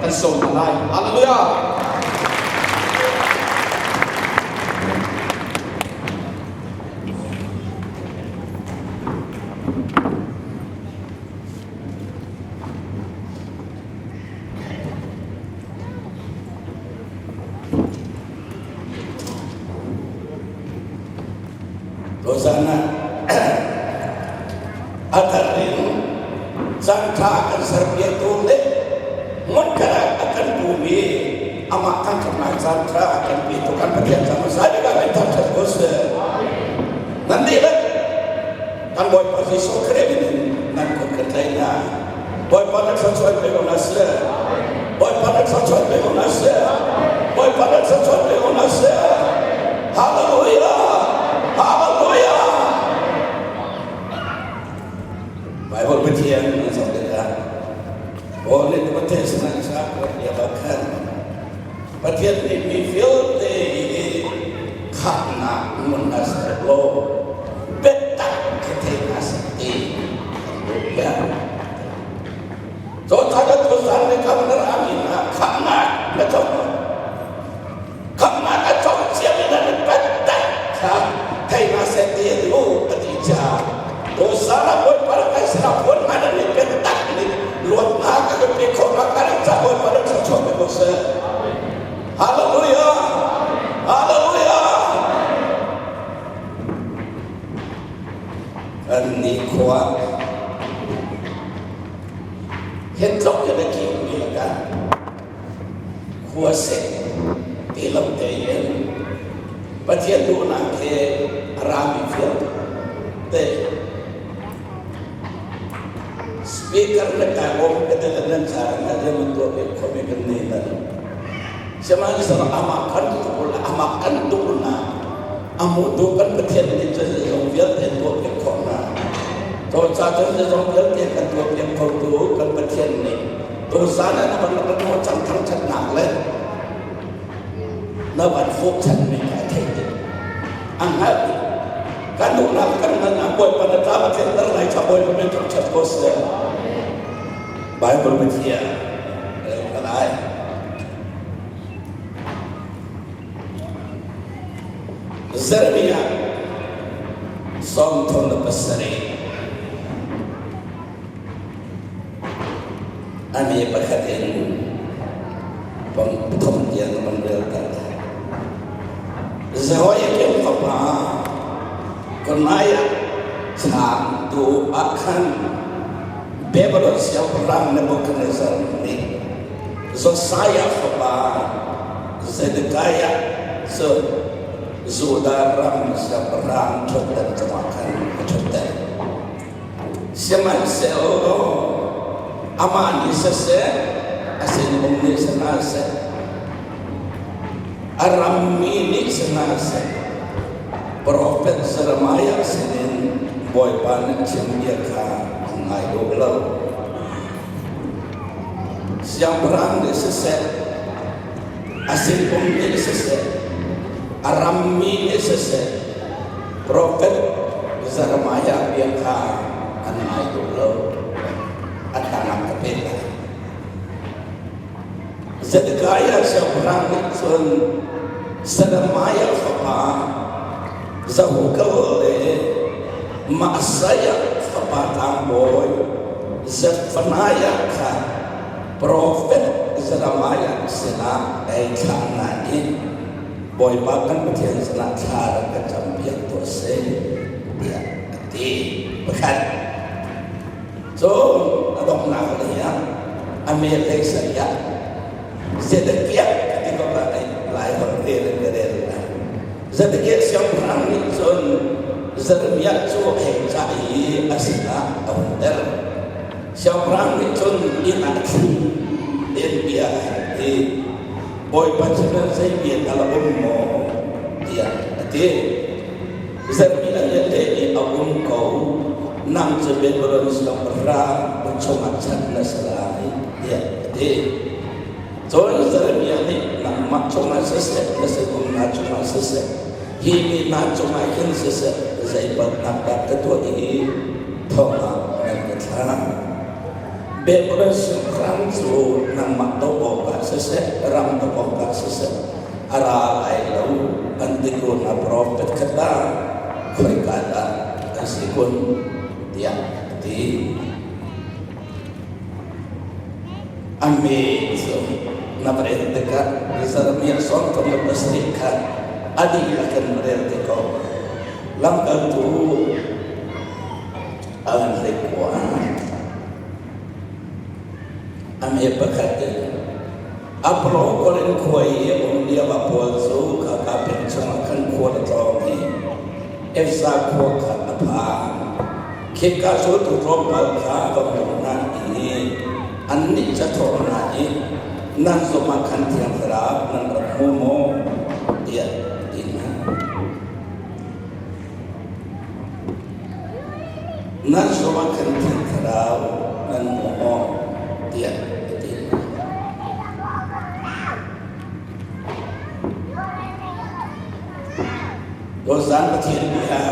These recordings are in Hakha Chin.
Kan sawm hna lai. Hallelujah! Rosanna a thar in caan ṭha kan serpiaktu le hmunkhat ah a kan pumi amah thangṭhatnak caan ṭha a kan petu kan Pathian cang hmasa bik ah kan thangṭhat ko seh. Nan dihlak kan Bawipa Jesuh Khrih min in nan kut kan tlaih hna. Bawipa na thluachuah pe ko hna seh. Bawipa na thluachuah pe ko hna seh. Bawipa na thluachuah pe ko hna seh. Hallelujah! Hallelujah! Bible Pathian an zoh tikah Paul nih Timote sinah ca a kuat lio ah khan Pathian nih mi vialte hi khamhnak ngun hna seh law biatak khi thei hna seh ti kan duh piak. Cawncakan tuzan nih khamhnak a min ah khamhnak na co. Khamhnak a co ciami na nih biatak kha thei hna seh ti a duh a ti caah tuzan ah Bawipa rak kai sinah phuan hna na nih biatak nih luatnak a kan pek khawh nakhnga ding caah Bawipa rak thluachuah pe ko seh. Hallelujah! Hallelujah! Kan nikhua hetlok in a kingmi kan khua seh ti lo tein Pathian duhnak he a rami vialte Speaker le kai om ka nan cara na rian an tuah piak khomi kan nei bal. Sihmanhsehlaw amah kan tuk amah kan duhnak amu tu kan Pathian nih cun zeizong vialte tuah piak khawh hna. Cu cun zeizong vialte kan tuah piak khotu kan Pathian nih tuzan ah na van kan hmuh cang thangṭhatnak le na van fuh chanmi kha a theih dih. A hngalh dih. Kan duhnak kan ngan Bawipa na tlam a tlinter lai ca Bawipa min thangṭhat ko seh. Bible Pathian ka lai. Jeremiah 37 a mi pakhat in pathum tiang kan rel ter. Jehoiakim fapa Konaiah changtu ah khan Babylon siangpahrang Nebuchadnezzar nih Josiah fapa Zedekiah cu Judah ram siangpahrang ṭhutdan cungah khan a ṭhutter. Sihmanhsehlaw amah nih siseh, a sinum nih si hna seh, a rammi nih si hna seh, profet Jeremiah sinin Bawipa nih chim bia kha an ngai duh lo. Siangpahrang nih siseh, a sinum nih siseh, a rammi nih siseh, profet Jeremiah bia kha an ngai duh lo. A tangah ka pek lai. Zedekiah siangpahrang nih cun Jeremiah fapa Jehukel le Maaseiah fapa tlangbawi Zephaniah kha profet Jeremiah sinah ei thlah hna i Bawipa kan Pathian sinah thla rak ka campiak tuah seh tiah a ti. Pakhat. Cun a donghnak lei ah a mel lei sari ah Zedekiah ti ko ka lai holh rel in ka rel lai. Zedekiah siangpahrang nih cun Jeremiah cu a hei cah i a sinah a hunter. Siangpahrang nih cun inn ah a thlu ten bia a hal i Bawipa cu zei bia dah a um maw tiah a ti. Jeremiah nih a leh i a um ko. Nang cu Babylon siangpahrang bu chungah chan na si lai tiah a ti. Cun Jeremiah nih nangmah cungah siseh, na sinum hna cungah siseh, hi mi hna cungah hin siseh, zei palhnak dah ka tuah i thong ah nan ka thlak? Babylon siangpahrang cu nangmah doh awkah siseh, ram doh awkah siseh, a ra lai lo, an ti ko hna profet kha tah khoika dah an si kun, tiah a ti. A me cu na va rel tikah Jeremiah 37 kha a dihlak in rel te ko. Lamkaltu an hleikua. A me pakhat in a Korin khua i a um lio ah Paul cu khaka peng chungah khan khual a tlawng i Efesa khua kha a phan. Khika zultu tlawmpal kha a va hmuh hna i annih cu a thawh hna i, Nan zumh ah khan Thiang Thlarau nan rak hmu maw? tiah a ti hna. Nan zumh ah khan Thiang Thlarau nan hmu maw? tiah a ti hna. Dawtzan Pathian bia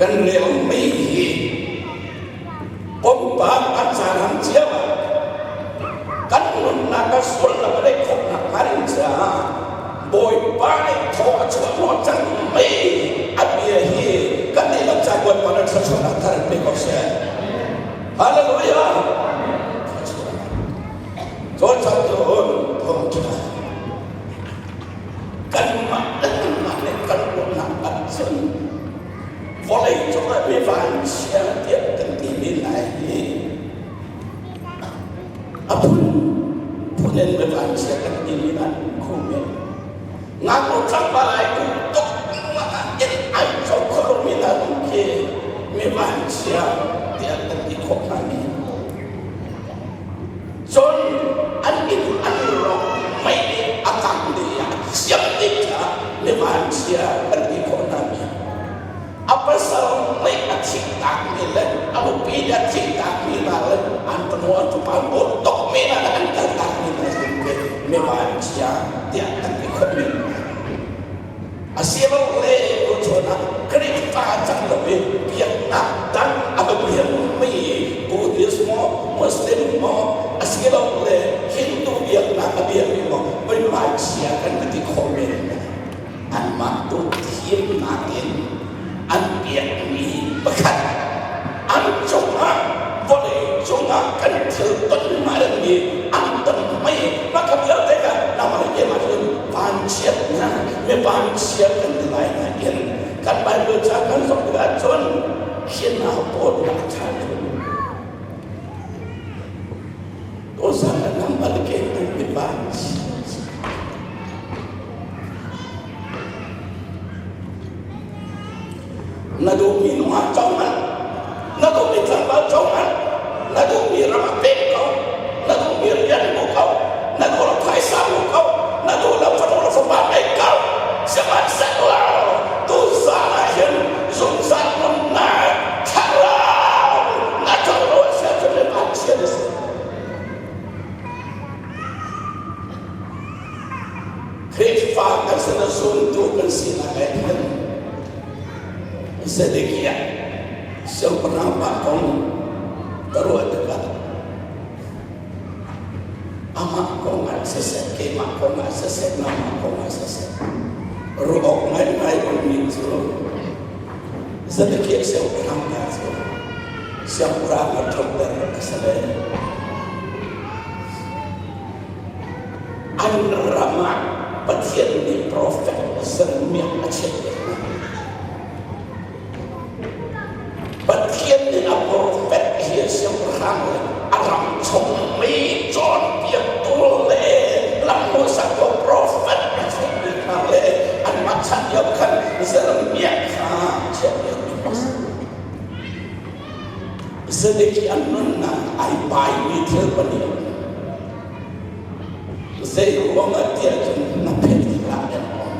kan rel mi hi pumpak an caan cio ah kan nunnak a sullam a neih khawhnak hnga ding caah Bawipa nih thaw a chuah hnawh cang mi a bia hi kan dihlak ca Bawipa nih thluachuahnak thar in pe ko seh. Hallelujah! Cawncawntu thawngṭha kanmah le kanmah le kan ruahnak ahcun vawlei cungah mi vanchia tiah kan timi hna hi a phun phun in mi vanchia kan timi hna kho men. Ngaknu tlangval ai kum tuk in ai co kho lomi hna zong khi mi vanchia tiah kan ti khawh hna mi. Cun an inn an rawk mei nih a kangh dih i a ciam dih caah mi vanchia kan ti khawh hna mi. A pasal nih a thihtakmi le a nupi nih a thihtakmi hna le an fanu an fapa an dawt tukmi hna le an kaltakmi hna zong khi mi vanchia tiah kan ti khawh men hna. Asilole tuchun ah Khrihfa cang lo i biaknak dang a va biakmi Buddhist maw, Muslim maw, asilole Hindu biaknak a biakmi maw voi hmaichia kan va ti khawh men. Anmah tu thimnak in an biakmi pakhat an cungah vawlei cungah kan thil ton mi an ton mei maka vialte kha nangmah le keimah cun vanchiatnak mi vanchiat kan ti lai nain kan Bible ca kan zoh tikah cun khi hna pawl a ṭha cun tuzan le nangmah le keimah mi vanchiat. Na duhmi nungak co hmanh, na duhmi tlangval co hmanh, na duhmi ram ah pek ko, na duhmi rian hmu ko, na duh lo phaisa hmu ko, na duh lo fanu le fapa ngei ko. Sihmanhsehlaw tuzaan ah hin zungzal nunnak thlarau na co lo a si ahcun mi vanchia na si. Khrihfa kan si na zumtu kan sinak ah hin Zedekiah siangpahrang pa kong ka ruah tikah amah kong ah siseh, keimah kong ah siseh, nangmah kong ah siseh, ruah awk ngaingai ummi cu Zedekiah siangpahrang pa cu siangpahrang a ṭhatter a si ve. An ram ah Pathian nih profet Jeremiah a chiahpiak hna. Pathian nih a profet hi siangpahrang le a ram chung mi cawnpiaktu le lamhmuhsaktu profet a chiahpiak hna le anmah chan lio khan Jeremiah kha chiahpiak mi a si. Zedekiah nunnak ai paimi thil pahnih. Zei ruangah tiah cun na phet hlah em aw.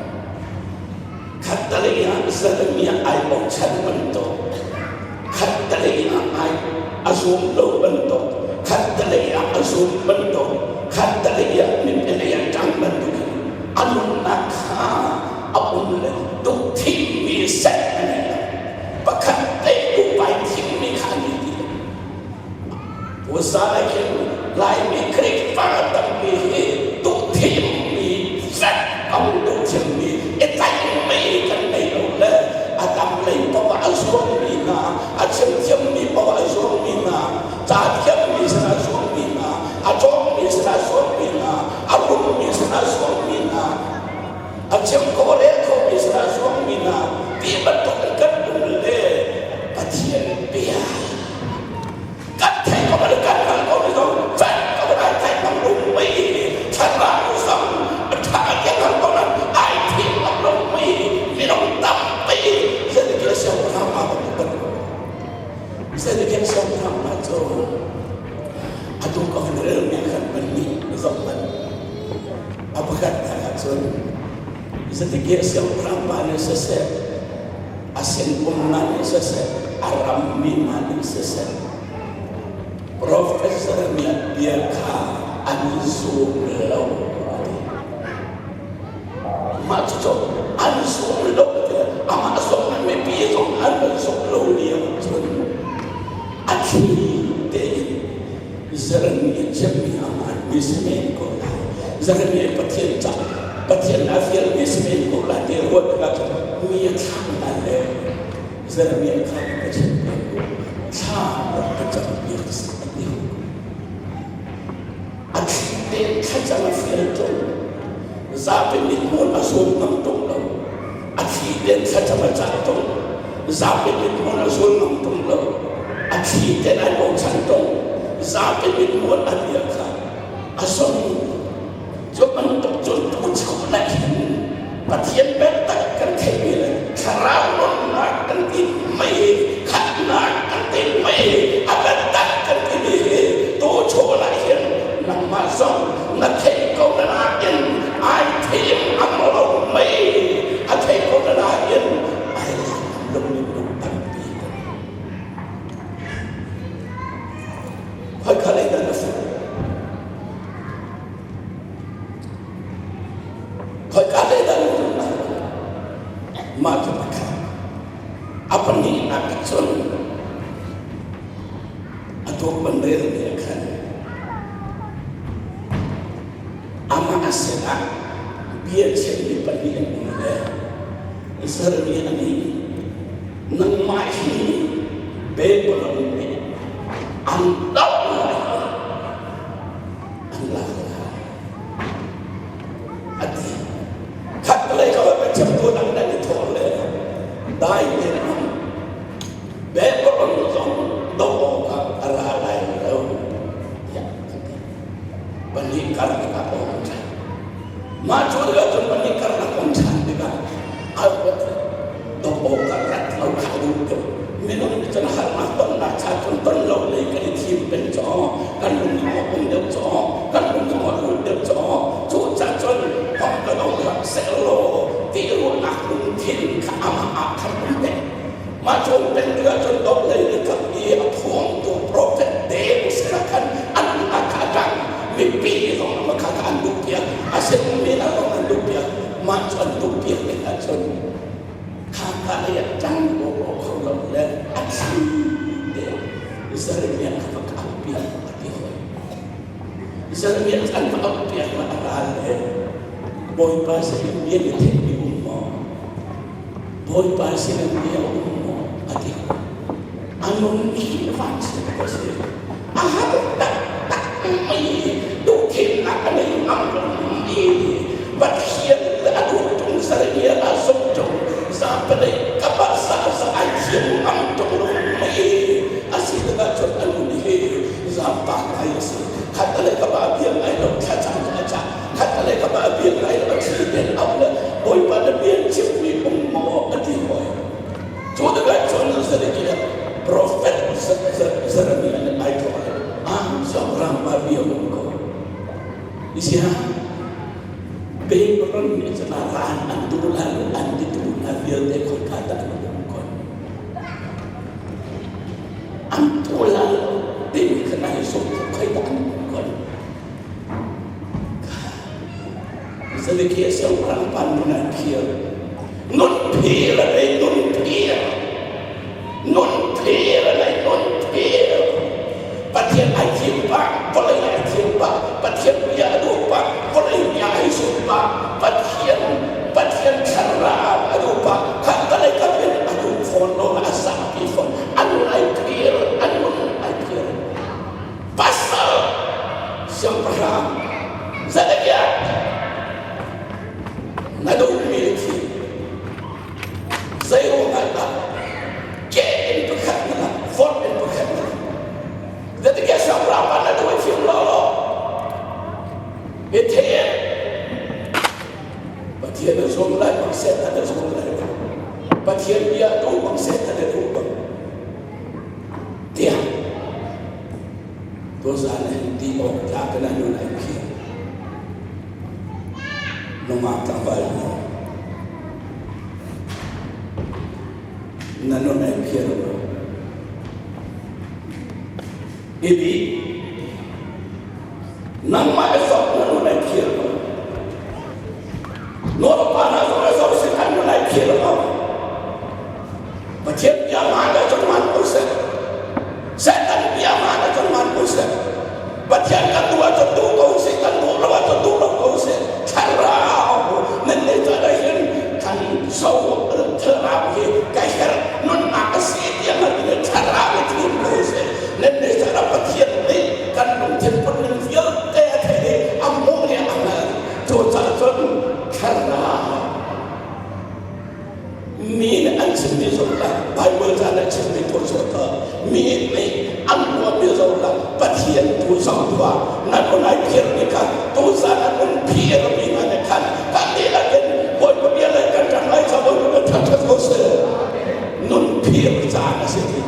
Khattalei ah Jeremiah ai bochan bantuk, khattalei ah ai a zum lo bantuk, khattalei ah a zum bantuk, khattalei ah mipelei ah ṭang bantuk in a nunnak kha a um le tuk thimmi set a ngei lo. Pakhat te upai thimmi kha a ngei ti lo. Pakhatnak ahcun Zedekiah siangpahrang pa nih siseh, a sinum hna nih siseh, a rammi hna nih siseh, Profet Jeremiah bia kha an zum lo a ti. Mah cucu an zum lo ti amah zong nih mipi zong an van zumh lo lio cun a thli tein Jeremiah chimmi a hmaanmi si men ko lai. Jeremiah Pathian ca Pathian a fialmi si men ko lai ti ruat tikah cun mi a thlah hna le Jeremiah kha ka chimpiak u. Thla rak ka campiak seh a ti. A thli tein thlacam a fial ṭung. Zapi mithmuh a zuam ngam ṭung lo. A thli tein thlacam a cah ṭung. Zapi mithmuh a zuam ngam ṭung lo. A thli tein ai bochan ṭung. Zapi mithmuh a bia kha a zong. Cu bantuk cun tuchun ah hin Pathian biatak kan theihmi le thlarau nunnak kan ti mei, khatnak kan ti mei, a biatak kan timi hi tuchun ah hin nangmah zong na theih ko na nain ai thim am lo mei, a thei ko na nain ai lak lomi minung tampi kan Khoika lei dah na fuh? Khoika lei dah na fuh? Mah cu pakhat. A pahnihnak cun a tuak relmi ah khan amah sinah bia chimmi pahnih an um le Jeremiah nih nangmah hi Babylon nih an doh lai an lak lai a ti. Khatlei ka va chimtu dang nan i thawh le dai tein um. Babylon zong doh awkah a ra lai lo tiah an ti. Pahnih karlak ah a um ṭhan. Mah cu tikah cun pahnih karlak um ṭhan tikah Albert doh awkah rat lo kha a duh tuk. Minung nih cun harnak tonnak cha cun ton lo lei kan i thim peng caw, kan lung a um deuh caw, kan lung a lut deuh caw. Cu ca cun hong ka do hlah sehlaw ti ruahnak lungthin kha amah ah khan um peng. Mah cu peng tikah cun doh lei le kap i a phuangtu profet deng sinah khan an a kha a ṭang. Mipi zong a kha kha an duh piak. A sin mi hna zong an duh piak. Mah cu an duh piak tikah cun kha ka lei ah ṭang awk kho lo le a thli te Jeremiah kha va ka auh piak a ti hoi. Jeremiah cu an va auh piak le a ral le Bawipa sin in bia na theihmi um maw? Bawipa sin in bia um maw? A ti hoi. A nun hi vanchiat ko si. A har taktak mi duhthimnak a nei ngam lo mi Pathian le a duhtung Jeremiah a zumh ṭung zapanei kapa sa sa ai thiam ngam ṭung lo mi a si tikah cun a nun hi zaampak ngai a si. Khat le kapa bia ngai lo thlacam a cah. Khat le kapa bia ngai lo a thli ten au le Bawipa na bia chimmi um maw a ti hoi. Cu tikah cun Zedekiah profet Jeremiah nih ai thawh i, Ah, siangpahrang pa bia um ko. Isia, Babylon nih cun a ran an duh lai lo, an ti tu hna vialte khoika dah an um kon. An tu lai lo timi kha nai sung khoi dah an um kon. Zedekiah siangpahrang pa nun an phir. Nun phir a nei, nun phir. Nun phir a nei, nun phir. Pathian ai thim pah, vawlei ai thim pah, Pathian bia a duh pah, vawlei bia ai zumh pah, Pathian Pathian thlarau a duh pah, kha vawlei kam in a duh fawn lo, a zahpi fawn. A nun ai phir, a nun ai phir. Pastor siangpahrang Zedekiah na duhmi thi zei ruangah dah ke in pakhat na lak fork in pakhat na lak Zedekiah siangpahrang pa na duh i fim lo law i thim Pathian na zum lai bang Satan na zum lai bang Pathian bia duh bang Satan na duh bang tiah tuzaan hin ti awk tlak in a nun ai phir. Nungak tlangval hna, na nun ai phiar maw? Bibi, nangmah i sok na nun ai phiar maw? Nulepa hna zong i sok sin an nun ai phiar maw? Pathian bia hmaan ahcun hmaan ko seh. Satan bia hmaan ahcun hmaan ko seh. Pathian kan duh ahcun duh ko seh, kan duh lo ahcun duh lo ko seh. Thlarau nan nih caan ah hin kan so thlarau hi ka herh nunnak a si tiah hngalh in thlarau i thim ko seh. Nan nih caan ah Pathian nih kan lungthin put ning vialte a theih i a hmuh i a hngalh. Cucaah cun thlarau Mi nih an chimmi zong le Baibal ca nih a chimmi tu zoh tuah. Mi nih an ruahmi zoh hlah. Pathian tu zoh tuah. Nan un ai phirmi kha tuzan an un phirmi hna nih khan kan dihlak in Bawipa bia lei kan ṭang lai ca Bawipa bia ṭha ko seh. Nun phir caan a si ti.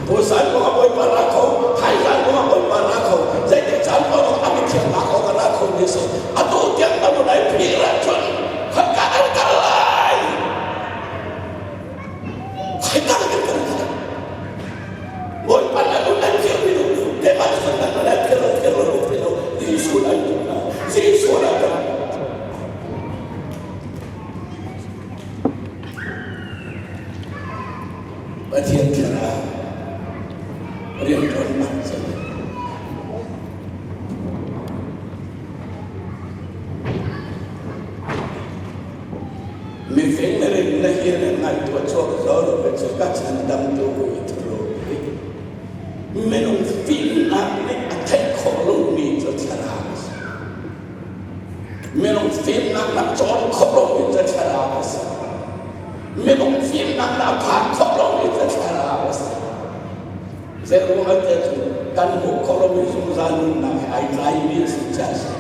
Tuzan kong ah Bawipa ra kho, thaizan kong ah Bawipa ra kho, zeitik caan paoh ah a mithiang ra kho ka ra kho mi a si. Atu tiang na nun ai phir ahcun Khaka an kal lai. Khaka an kal lai. Bawipa na nun an thiam mi lu te ma sun na nun an thiam lo thiam lo thiam lo Jesuh an tu na Jesuh na tu. Pathian thlarau rian ṭuannak cu Mifing na rin na hi na ngaihtuah chuak zo lo ve cu ka chandamtu i thuro hi minung fimnak nih a theih khawh lomi cu thlarau a si. Minung fimnak na cawn khawh lomi cu thlarau a si. Minung fimnak na phan khawh lomi cu thlarau a si. Zeiruang ah tiah cun kan hmuh khawh lomi zungzal nunnak he ai tlaimi a si caah a si.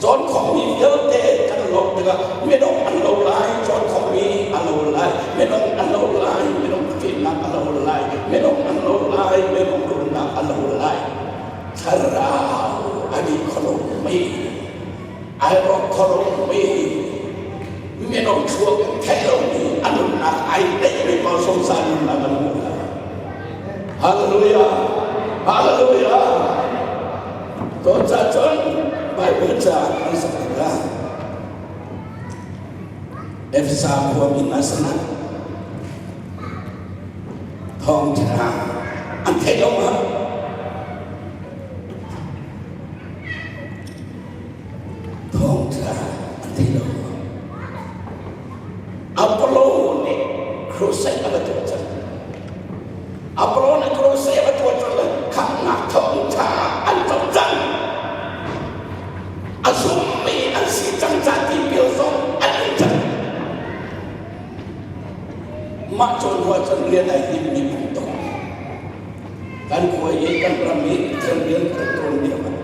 Cawn khawhmi vialte kan lawmh tikah minung an lo lai, cawn khawhmi a lo lai, minung an lo lai, minung fimnak a lo lai, minung an lo lai, minung rumnak a lo lai. Thlarau a dih kho lomi, ai rawk kho lomi, minung thluak in theih lomi a nunnak ai neihmi paoh zungzal nunnak an hmu lai. Hallelujah! Hallelujah! Tuan ca cun Baibal ca an sak tikah Efesa khuami hna sinah thawngṭha an theih lo ma? Thawngṭha an theih lo ma? Apollo nih crusade a va tuah cang. Apollo nih crusade a va tuah cang le khamhnak thawngṭha an co cang. A zummi an si cang ca tipil zong an in cang. Mah cawn hua cun rian ai timmi phung tuk. Kan khua i kan ram i Pathian rian kan ṭuan lio ah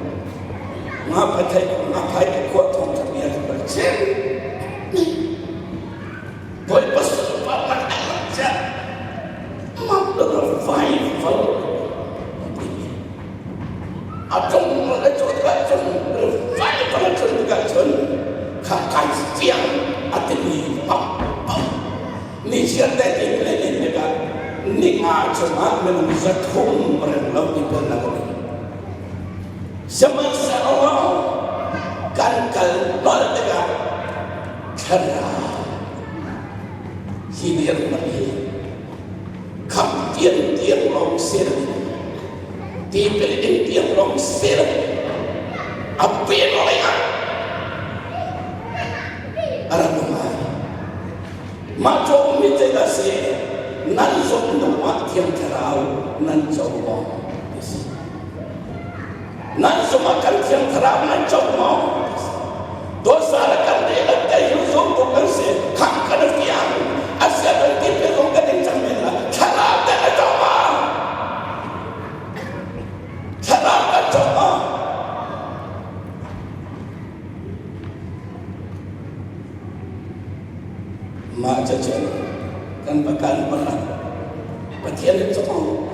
nga pathai nga phai ka khua thawngṭha bia kan rak chim. Bawipa sunparnak ai rak chiah. Mah revival a tung le cu tikah cun revival a cun tikah cun kha kai fiang a timi pam pam ni chiat te ti le nin tikah ni nga chungah minung 300 reng lo ti pon na kan sihmanhsehlaw kan kal nolh tikah thlarau hi dirhmun hi kham tiang tiang lawng si tipil in tiang lawng si a pen lei ah a rak um ai Mah cu ummi zeidah a si? Nan zumh hnu ah Thiang Thlarau nan co maw? ti si. Nan zumh ah kan Thiang Thlarau nan co maw? ti si. Dawsa le kan le an kei hi zumtu kan si. Kham kan i fiang. A sia kan ti pe zong kan ing cang men la. Thlarau teh na co maw? Thlarau kan co maw? Mah cacun kan pakan pala Pathian cong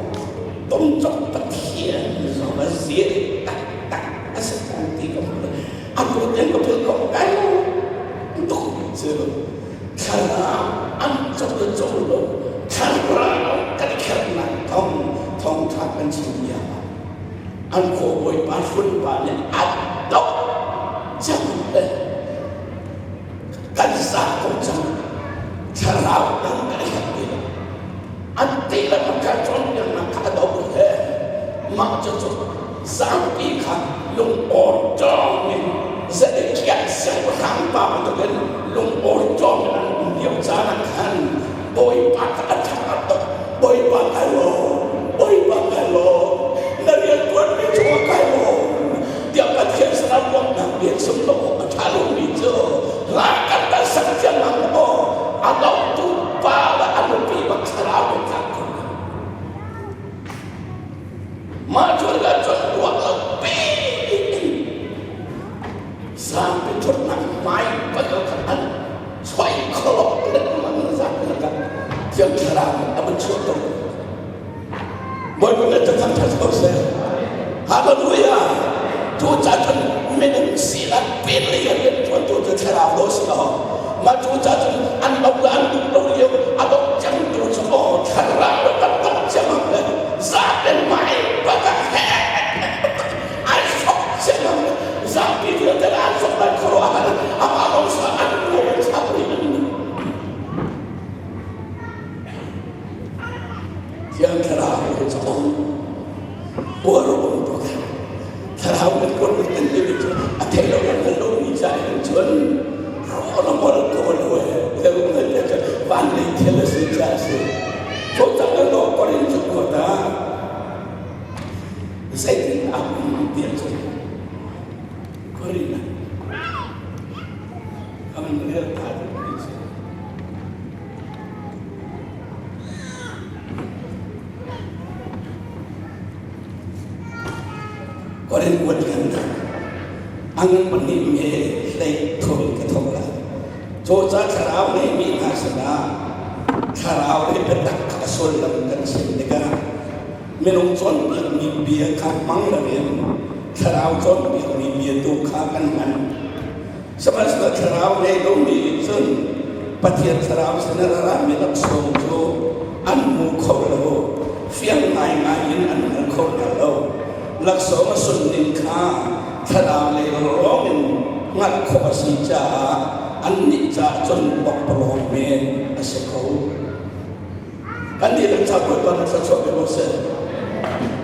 tung cong Pathian zong a zir taktak a si ko ti ka hmu. A tu tiang ka philh ko kai. co le co lo thlarau kan khernak thong thawngtha kan chim bia an khuabawipa hlunpa nih an doh cang le kan za ko cang. Thlarau dang kan herh ti lo. An ti le kan cawnpiaknak kha a doh le mah cucu zapi kha lungawṭawm in Zedekiah siangpahrang pa bantukin lungawṭawm in an um lio caan ah khan Bawipa kha a thang a tuk. Bawipa kai lawm, Bawipa kai lawm, na rianṭuanmi cungah kai lawm tiah Pathian sinah ruahnak bia chim lo awk a ṭha lomi cu hla kan kan sak thiam maw a dohtu pa le a nupi bak thlarau in tlak ko. Mah cu le cun ruah lo pi in zapi ṭhutnak hmai pakal kha an chuai kholok lengmang zapi lakah Thiang Thlarau nih a van chuah ko. Bawipa nih ta thangṭhat ko seh. Hallelujah! Cu ca cun minung sinak pin lei a rianṭuantu cu Thlarau do si lo. Mah cu ca cun an lo le an duh lo lio a doh cemtu cu aw Thlarau le kan doh ciammam le zaten mai baka he ai sok ciammam le zapi vialte an sok lai khuaruahhar amah lawng sa an ruang in thlak rih an Thiang Thlarau hi caung uar a um tuk. Thlarau kan kuat kan timi cu a thei lo kan hngal lomi ca in cun rawl a ngol ko lo e. Van lei thil a si ca a si. Cawcang kan lo korin cu kuat ah zeitin a um ti cun korin ah kan rel ta ti si. Korin kuat kan dah. Ang pahnih me hlei thum ka thok lai. Cu ca thlarau ngeimi hna sinah thlarau le biatak kha a sullam kan chim tikah minung cawnpiakmi bia kha hmang loin thlarau cawnpiakmi bia tu kha kan hman. Sihmanhsehlaw thlarau ngei lomi nih cun Pathian thlarau sin a rami laksawng cu an hmu kho lo, fiang ngaingai in an hngal kho hna lo. Laksawng a sunning kha thlarau lei lawng in hngalh khawh a si caah annih caah cun pakpalawng men a si ko. Kan dihlak ca Bawipa na thluachuah pe ko seh.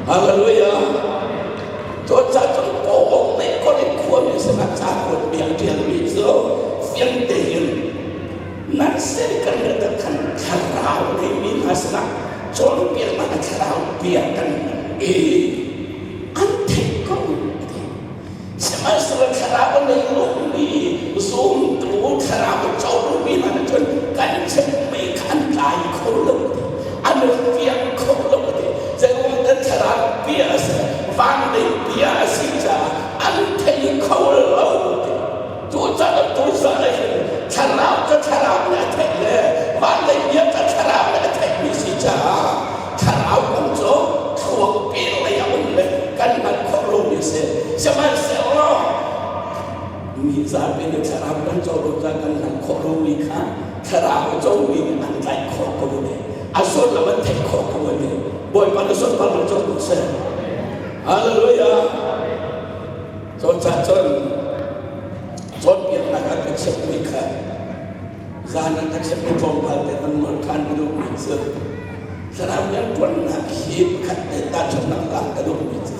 Hallelujah. Cucaah cun Paul nih Korin khuami sinah ca kuat bia a ṭialmi cu fiang tein nan sin kan rat khan thlarau neimi hna sinah cawnpiaknak a thlarau bia kan i an theih ko a ti. Sihmanhsehlaw thlarau a nei lomi zumtu thlarau a co lomi hna nih cun kan chimmi kha an tlai kho lo ti. An fiang kho lo ti. Zeiruang dah thlarau bia a si, van lei bia a si caah an thei kho lo ti. Tuchan tuzan ah hin thlarau cu thlarau nih a theih le van lei bia cu thlarau nih a theihmi si caah thlarau kong cu thluak pin lei a um le kan hngalh khawh lomi a si. Sihmanhsehlaw mi zapi nih thlarau kan co lo caah kan hngalh khawh lomi kha thlarau a comi nih an tlaih khawh ko ne. A sullam an theih khawh ko ne. Bawipa na sunparnak co ko seh. Hallelujah. Cawnca cun cawnpiaknak ah ka chimmi kha zan ah ka chimmi tlawmpal te van nawl ṭhan ka duhmi cu thlarau rianṭuannak hi pakhat te tahchunhnak lak ka duhmi cu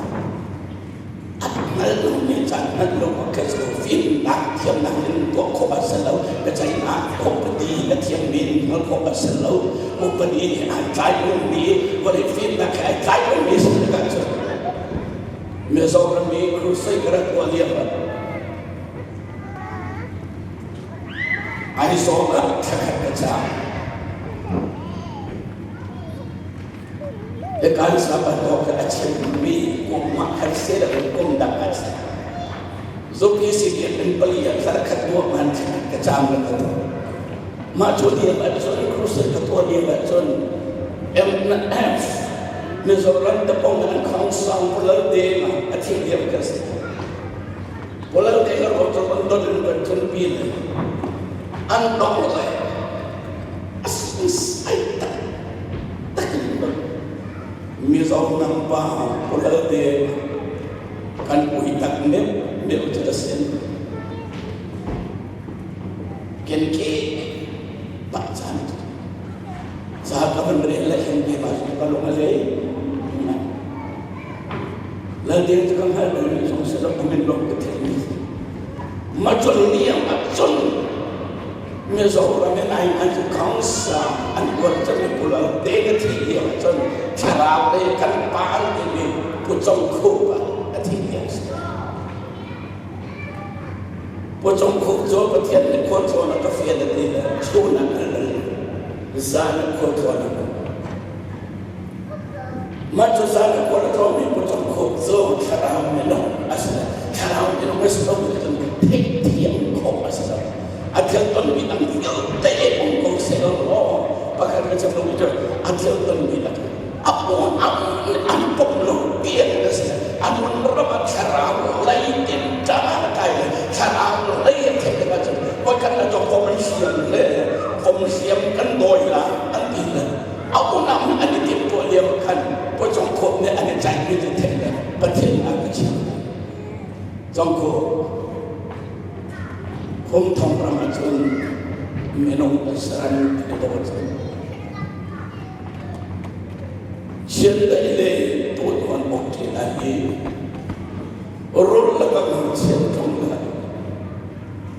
a hngal lomi caan hngalh lo awk khi cu fimnak thiamnak in tuah khawh a si lo. Biaceihnak upadi na thiammi in hngalh khawh a si lo. Upadi nih ai tlai lomi vawlei fimnak he ai tlai lomi si tikah cun Mizoram i crusade ka rak tuah lio ah Aizawl ah thlakhat ka caam. Hika Sabato ka a chimmi kum ah khan si lo kum dang ah si. Zupi si biakinn pali ah thla khat duah man thlakhat ka caam ka tuah. Mah cu lio ah cun crusade ka tuah lio ah cun MNF Mizoram tapong an khong sang pulal de ma a thi diam ka si. Pulal de ka ro chu an don in kan chun pi le an dong le. Mizo hnam pa Pu Lal Deng kan ui tak meuh cu a si. Kenke pah caan ca ka van rel le hin te pa ka lung a lei. Lal Deng cu ka hngal bal mi zong si lo, a min lawng ka theih mi. Ma chon niang a chon Mizoram in ai an cu council an uar cang i Pu Lal Deng a thih lio ahcun thlarau lei kan pa an timi Pu Cong Khup a thih lio a si. Pu Cong Khup cu Pathian nih khualtlawn a ka fial a ti le chun ah kal bal zan ah khualtlawn a um. Mah cu zan ah khual a tlawngmi Pu Cong Khup cu thlarau minung a si lo. Thlarau minung a si lo cun theihthiam khawh a si lo. A thil tonmi dang vialte um ko seh law pakhat ka chim lomi cu a thil tonmi dang a an pom lo tiang a si. A nun ram ah thlarau lei tin ṭang a kai le thlarau lei a theih tikah cun voikhat na cawk kom an siam le kom siam kan dawi la an ti le a unau nih an i timhtuah lio khan pawcawng khawm nih an i caihmi cu theih le Pathian a ka chim. Cawngkhu kum thong ram ahcun minung saran an i daw cang. Chiandeih le tuan awk ṭi lai i rul lakah ngakchia tlung lai.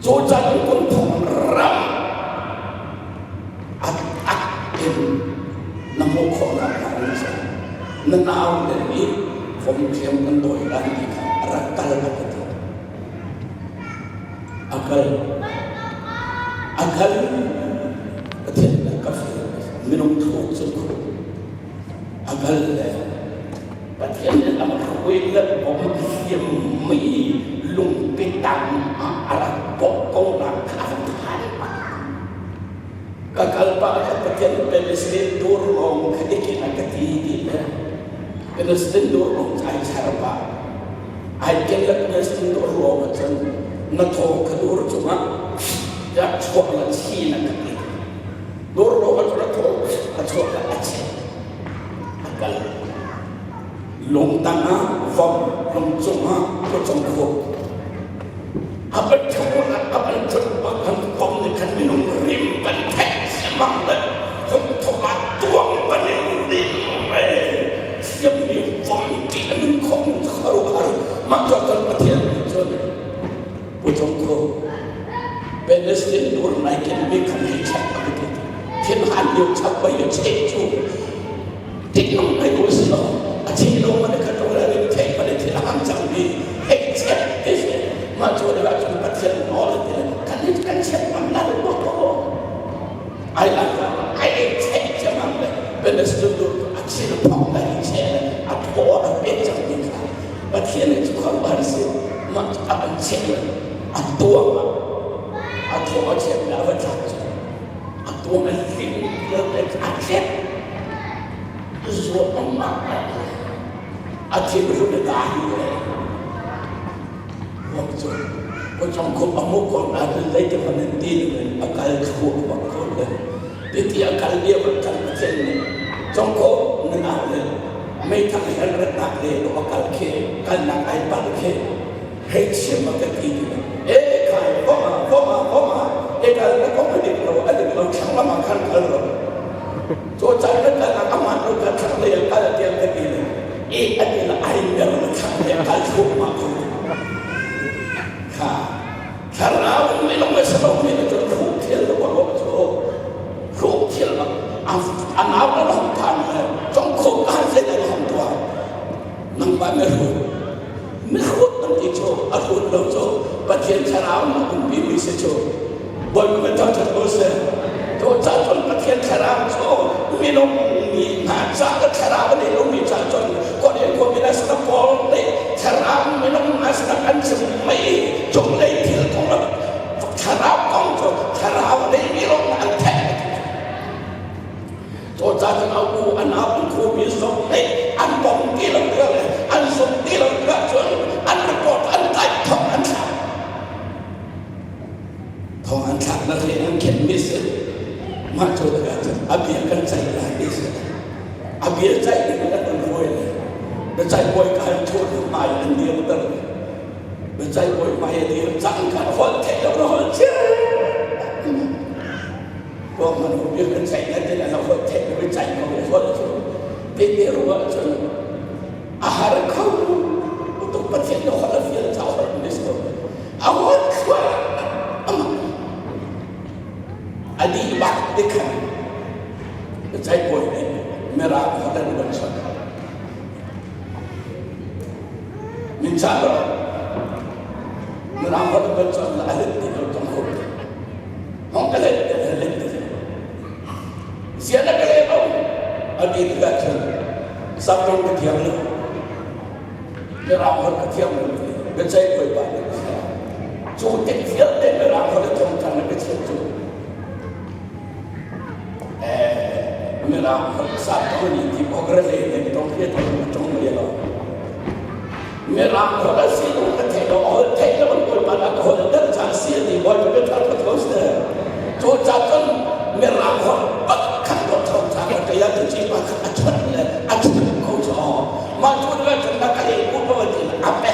Cu caan kum thong ram a tak in na hmuh khawhnak hnga ding cu na nau le nih fomthiam kan dawi lai ti kha a rak kal a ka ti. A kal. A kal. Pathian le ka fel. Minung thuk cun khu. A kal le Pathian nih lam hruai le bom thiam mi lungpi tang ah a rak bawk ko nak kha a van phan. Ka kal pah ka Pathian Palestine dur lawng kha ikin a ka ti ti le Palestine dur lawng ai char pah. Ai ken le Palestine dur lawng ahcun na thaw kha dur cungah ya chuak la chi na ka ti. Dur lawng ahcun a thaw a chuak la a chi. A kal. Lung tang ah vom, lung cung ah khuacong khuk. A van ṭhut a van ṭhut bak khan kom nih khan minung rim kan theih siamang le hung thawk ah tuang ban in rim ve siammi vom ti a nun khawh ning cu khuaruahhar mah cu cun Pathian nih cun Pu Cung Khu Palestine dur nai ken mi khan hei check a ti thinhan lio chak bai le cheh cu tik nong nai ko si lo a cheh lo man kha to la rin theih man thil a hang cang mi hei check te si mah cu le cun Pathian nawl ti le kan kan check ngam la lo ko ai la ai check chamang le Palestine dur a chil phong la hi che le a thaw a pe cang mi kha Pathian nih cu khuaruahhar si mah a kan cheh le a tuang a thaw a cheh le a va tlak cu a tuang a hlim a tlek zuam a a thin hun a dai le wak cu pawcawng khum a hmuh ko na cun zeitik hmanh in ti in a kal thlu bak ko le titi a kal lio ah kan Pathian nih cong ko na nau le meithal he an ratnak le a kal khi kalnak ai pal khi hei chim a ka ti ti e khai voma voma voma e kal na kong a dik lo a dik lo thlang lam ah khan kal lo cu caan na kal ah amah lo kha thlang lei ah kal tiang ka ti le e a ti la ai mer na thlang lei ah kal thluahmah ko kha thlarau minung a si lo mi na cu hruh thil na ko cu hruh thil a nau na hong phan le cong kho ka han na hong tuah nangmah na hruh mihrut an ti cu a hrut lo cu Pathian thlarau na umpi mi si cu Bawipa kan thangṭhat ko seh to ca cun Pathian thlarau cu minung mi hna ca le thlarau a nei lomi ca cun Korin khuami na sinah Paul nih thlarau minung hna sinah an chim mei cunglei thil kong thlarau kong cu thlarau a neimi lawng an theih. Cucaah cun a u a nau an khuami zong nih an pom ti lo tikah le an zumh ti lo tikah cun an report an tlaih thong an thlak. Thong an thlak na rian an khenhmi si. Mah cu tikah cun a bia kan ceih lai ti si. A bia ceih ding in an kan ruai. An dirter. Biaceih bawi hmai a dir cang khan holh theih lo na holh cia. Tuak man hu bia kan ceih na tin a holh theih lo i ceih ko i holh cu tete ruah cun a har kho tuk. Pathian na holh a fial ca holh ni si ko a holh thluah amah a dih bak te khan biaceih bawi nih mirang holh an van chawnh. Min ca lo mirang holh an van chawnh la a let ti lo tong ho hong ka let te let ti lo zia na ka le lo a ti tikah cun saptong ka thiam lo, mirang holh ka thiam lo. Biaceih bawipa nih cu tik vialte mirang holh a thong cang na biachim cu mirang holh saptong ni ti ogre le ne tong pia tong ma tong le lo mirang holh a si lo ka thei lo holh thei lo bawipa na ka holh dar cha si ti bawipa ka thar ka thos te cu cha cun mirang holh pak khat lo thong cha ka ka ya tu chi pa kha a chon le a chon ko cho ma cu na cun na ka le ku pa ti a pe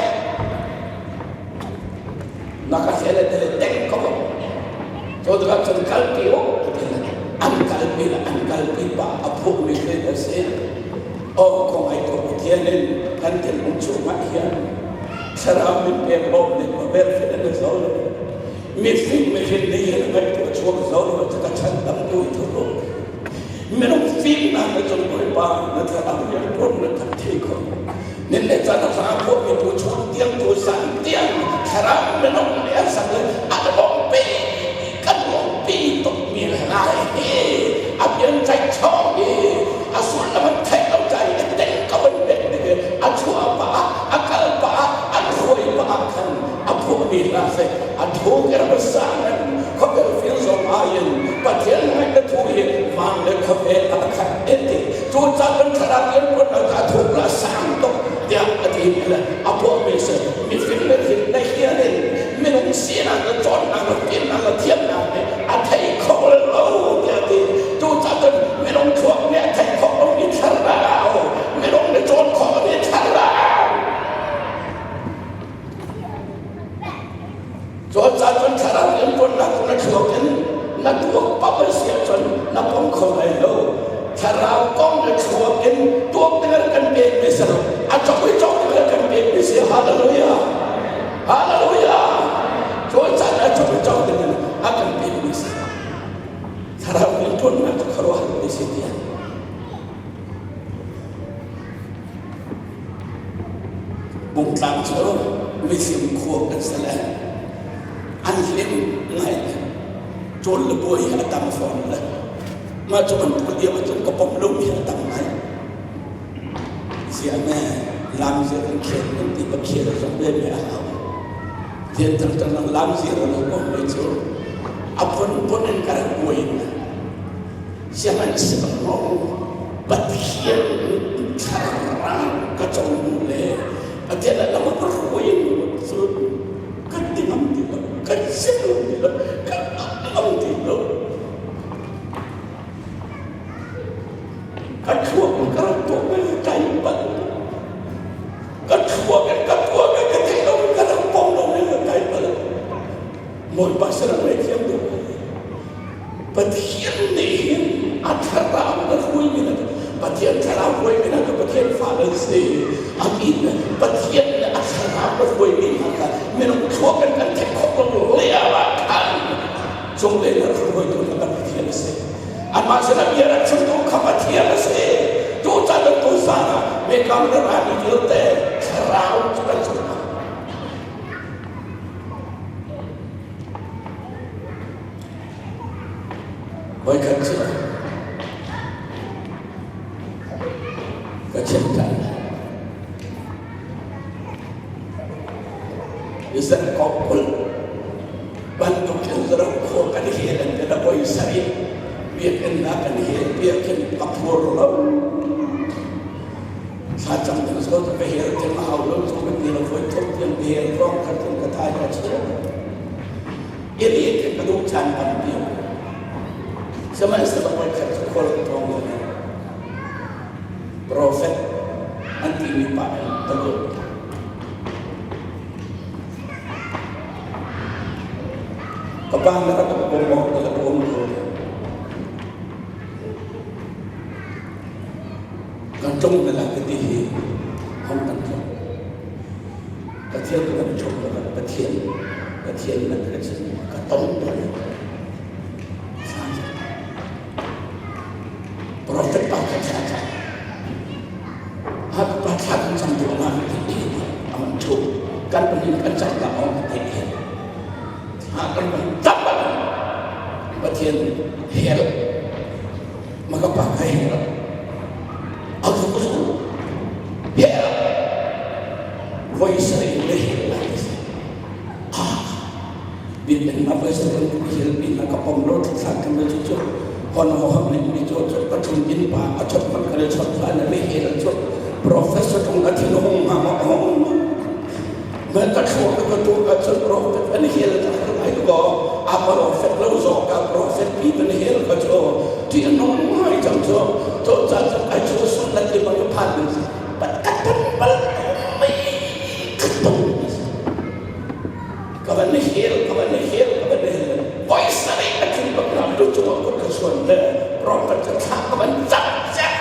na ka sele tele teng ko cu tikah cun kalpi u an kalpi le an kalpi pa a phukmi khi a si. Aw kong ai ko Pathian in kan thinlung chungah hian thlarau min pek bawm nih ma vel fit an zo lo mifim mifim nih hin ngaihtuah chuak zo lo cu ka chan tam tu i thu minung fimnak na cung Bawipa na thlarau rian tuan na kan thei kho nin le caan a hla khawh mi tu chun tiang tu zan tiang thlarau minung nih an sak le an lawng pi kan lawng pi tuk mi hla hi a bian chai chong i a sullam an theih lo cai a teng ko an bek ding a chuah pa a kal pa an hruai pa khan a phuah mi hla se a thu ke ram sa nan khawvel fil zong ayin Pathian ngai na thu hi van le khawvel a khat eti cu ca kan thlarau in put a thu la sang tuk tiah a ti le a phuah mi se mifim le fim na hian in minung sinak le cawnnak le fimnak le thiamnak nih a thei kho lo tiah ti tu ca cun minung thluak nih a thei kho lo mi thlarau minung nih cawn khawh mi thlarau. Cun ca cun thlarau in ṭuannak na thluak in na tuak pam a si ahcun na pom kho lai lo. Thlarau kong na thluak in tuak ding an kan pek mi si lo. A cawk i cawk ding an kan pek mi si. Hallelujah. Hallelujah. Cun ca a cawk i cawk ding in a kan pek mi si. Thlarau in ṭuannak cu khuaruahhar mi si tiah. Bungtlang cu mifim khua kan si le an hlim ngai. Cawn le buai hi a tam fawn le mah cu bantuk lio ahcun ka pom lomi a tam ngai. Ziah me lam zir kan khel kan ti ka khel zong ve me a hau. Tian tang tang lang lam zir lo pom me cu a phunphun in ka rak buai. Sihmanhsehlaw Pathian thlarau ka co hnu le Pathian a lam a ka hruai hnu cun kan ti ngam ti lo, kan si ngam ti lo, kan ngam ti lo. Ka thluak in ka rak tuah mi kai bal. Ka thluak in ka tuah mi ka theih lo ka rak pom lo mi ka kai bal. Bawipa sinah ngaihthiam deuh. Pathian nih hin a thlarau na hruaimi hna cu Pathian thlarau hruaimi hna cu Pathian fale an si. A min Pathian nih a thlarau na hruaimi hna kha minung thluak in kan theih khawh lo lio ah khan cunglei na hruaitu hna kan Pathian a si. Anmah sinah bia rak chimtu kha Pathian a si. Tuchan le tuzan ah mikam le rami vialte thlarau cu kan cungah. Voikhat cu ka chim ṭhan. Izan kok bantuk in ram khua kan hel an ti na voi sarih biakinn ah kan hel biakinn ka phur lo. Thlacam ding zawn ka hel tiang a hau lo cu kan ti lo voi thum tiang ka hel ruang khat in ka thai ka chuak. I ri ka duh caan tampi a um. Sihmanhsehlaw voikhat cu khual ka tlawng ve lo. Profet an timi pa in ka lut. Ka pa na rak ka bawm maw ka la bawm ko. Kan tlung na la ka ti hi hong kan tlung. Pathian tu kan chom lo Pathian Pathian na ka chin ka tong to. Prophet pa ka thla ca. Ha pa thla kan cam tu ama ka ti aman thu kan pahin kan cam ka ong ka ti. Ha kan pahin cam ba. Pathian hel maka pa ka hel. Aku ku hel. Voi sari le hel la. Biakinn ah voice kan hil pin ah ka pom lo thla kan le cu cu hon ho ham ning mi cu cu pathum in pa a chot man ka le chot fa na le he cu professor tung a thin hong ma ma hong ma ka thua ka ka tu ka chu prophet an hel ta ka ai ko a prophet lo zo ka prophet pi an hel ka chu ti nong mai chang chu to cha cha ai chu sun la ti ma ka phan pat ka tan bal mai ka tong Ka van hel, ka van hel, ka van hel. Voice na a tling bak lam lu cungah kut ka suan le prophet ka thlah ka van cak cak.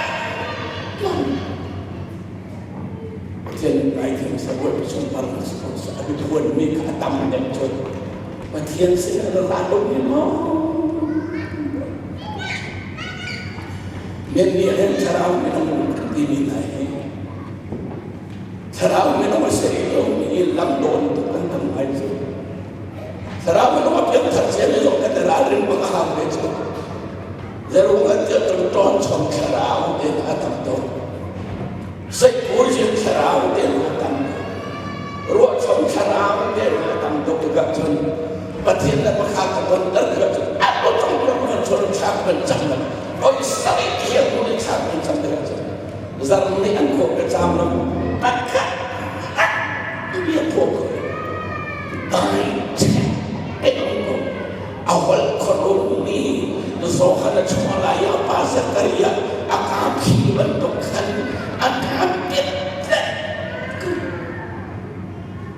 Pathian ngai thiam sa bawi sunpar na si ko sa a biahuan mi kha a tam deuh cun Pathian sin a ra lo mi maw Men nih hen thlarau minung kan ti mi hna hi Thlarau minung a si rih lomi i lamdawn tuk kan tam ngai cu. Thlarau minung a piangthar ciami zong kan i ralrin bak a hau ve cu. Zerung an tiah cun ṭawn chom thlarau te a tam tuk. Seihpur cin thlarau te a tam tuk. Ruah chom thlarau te a tam tuk tikah cun Pathian le pakhat ka tonter tikah cun a cong kan chon thlak kan cam oi sarih thiam nih thlak kan cam tikah cun Zarh nih an khawh ka caam lam pakhat bia khawh ko dai chek ko a holh khuarum mi Johan a chuah lai ah pa Zakaria a ka phi bantuk khan a ka piat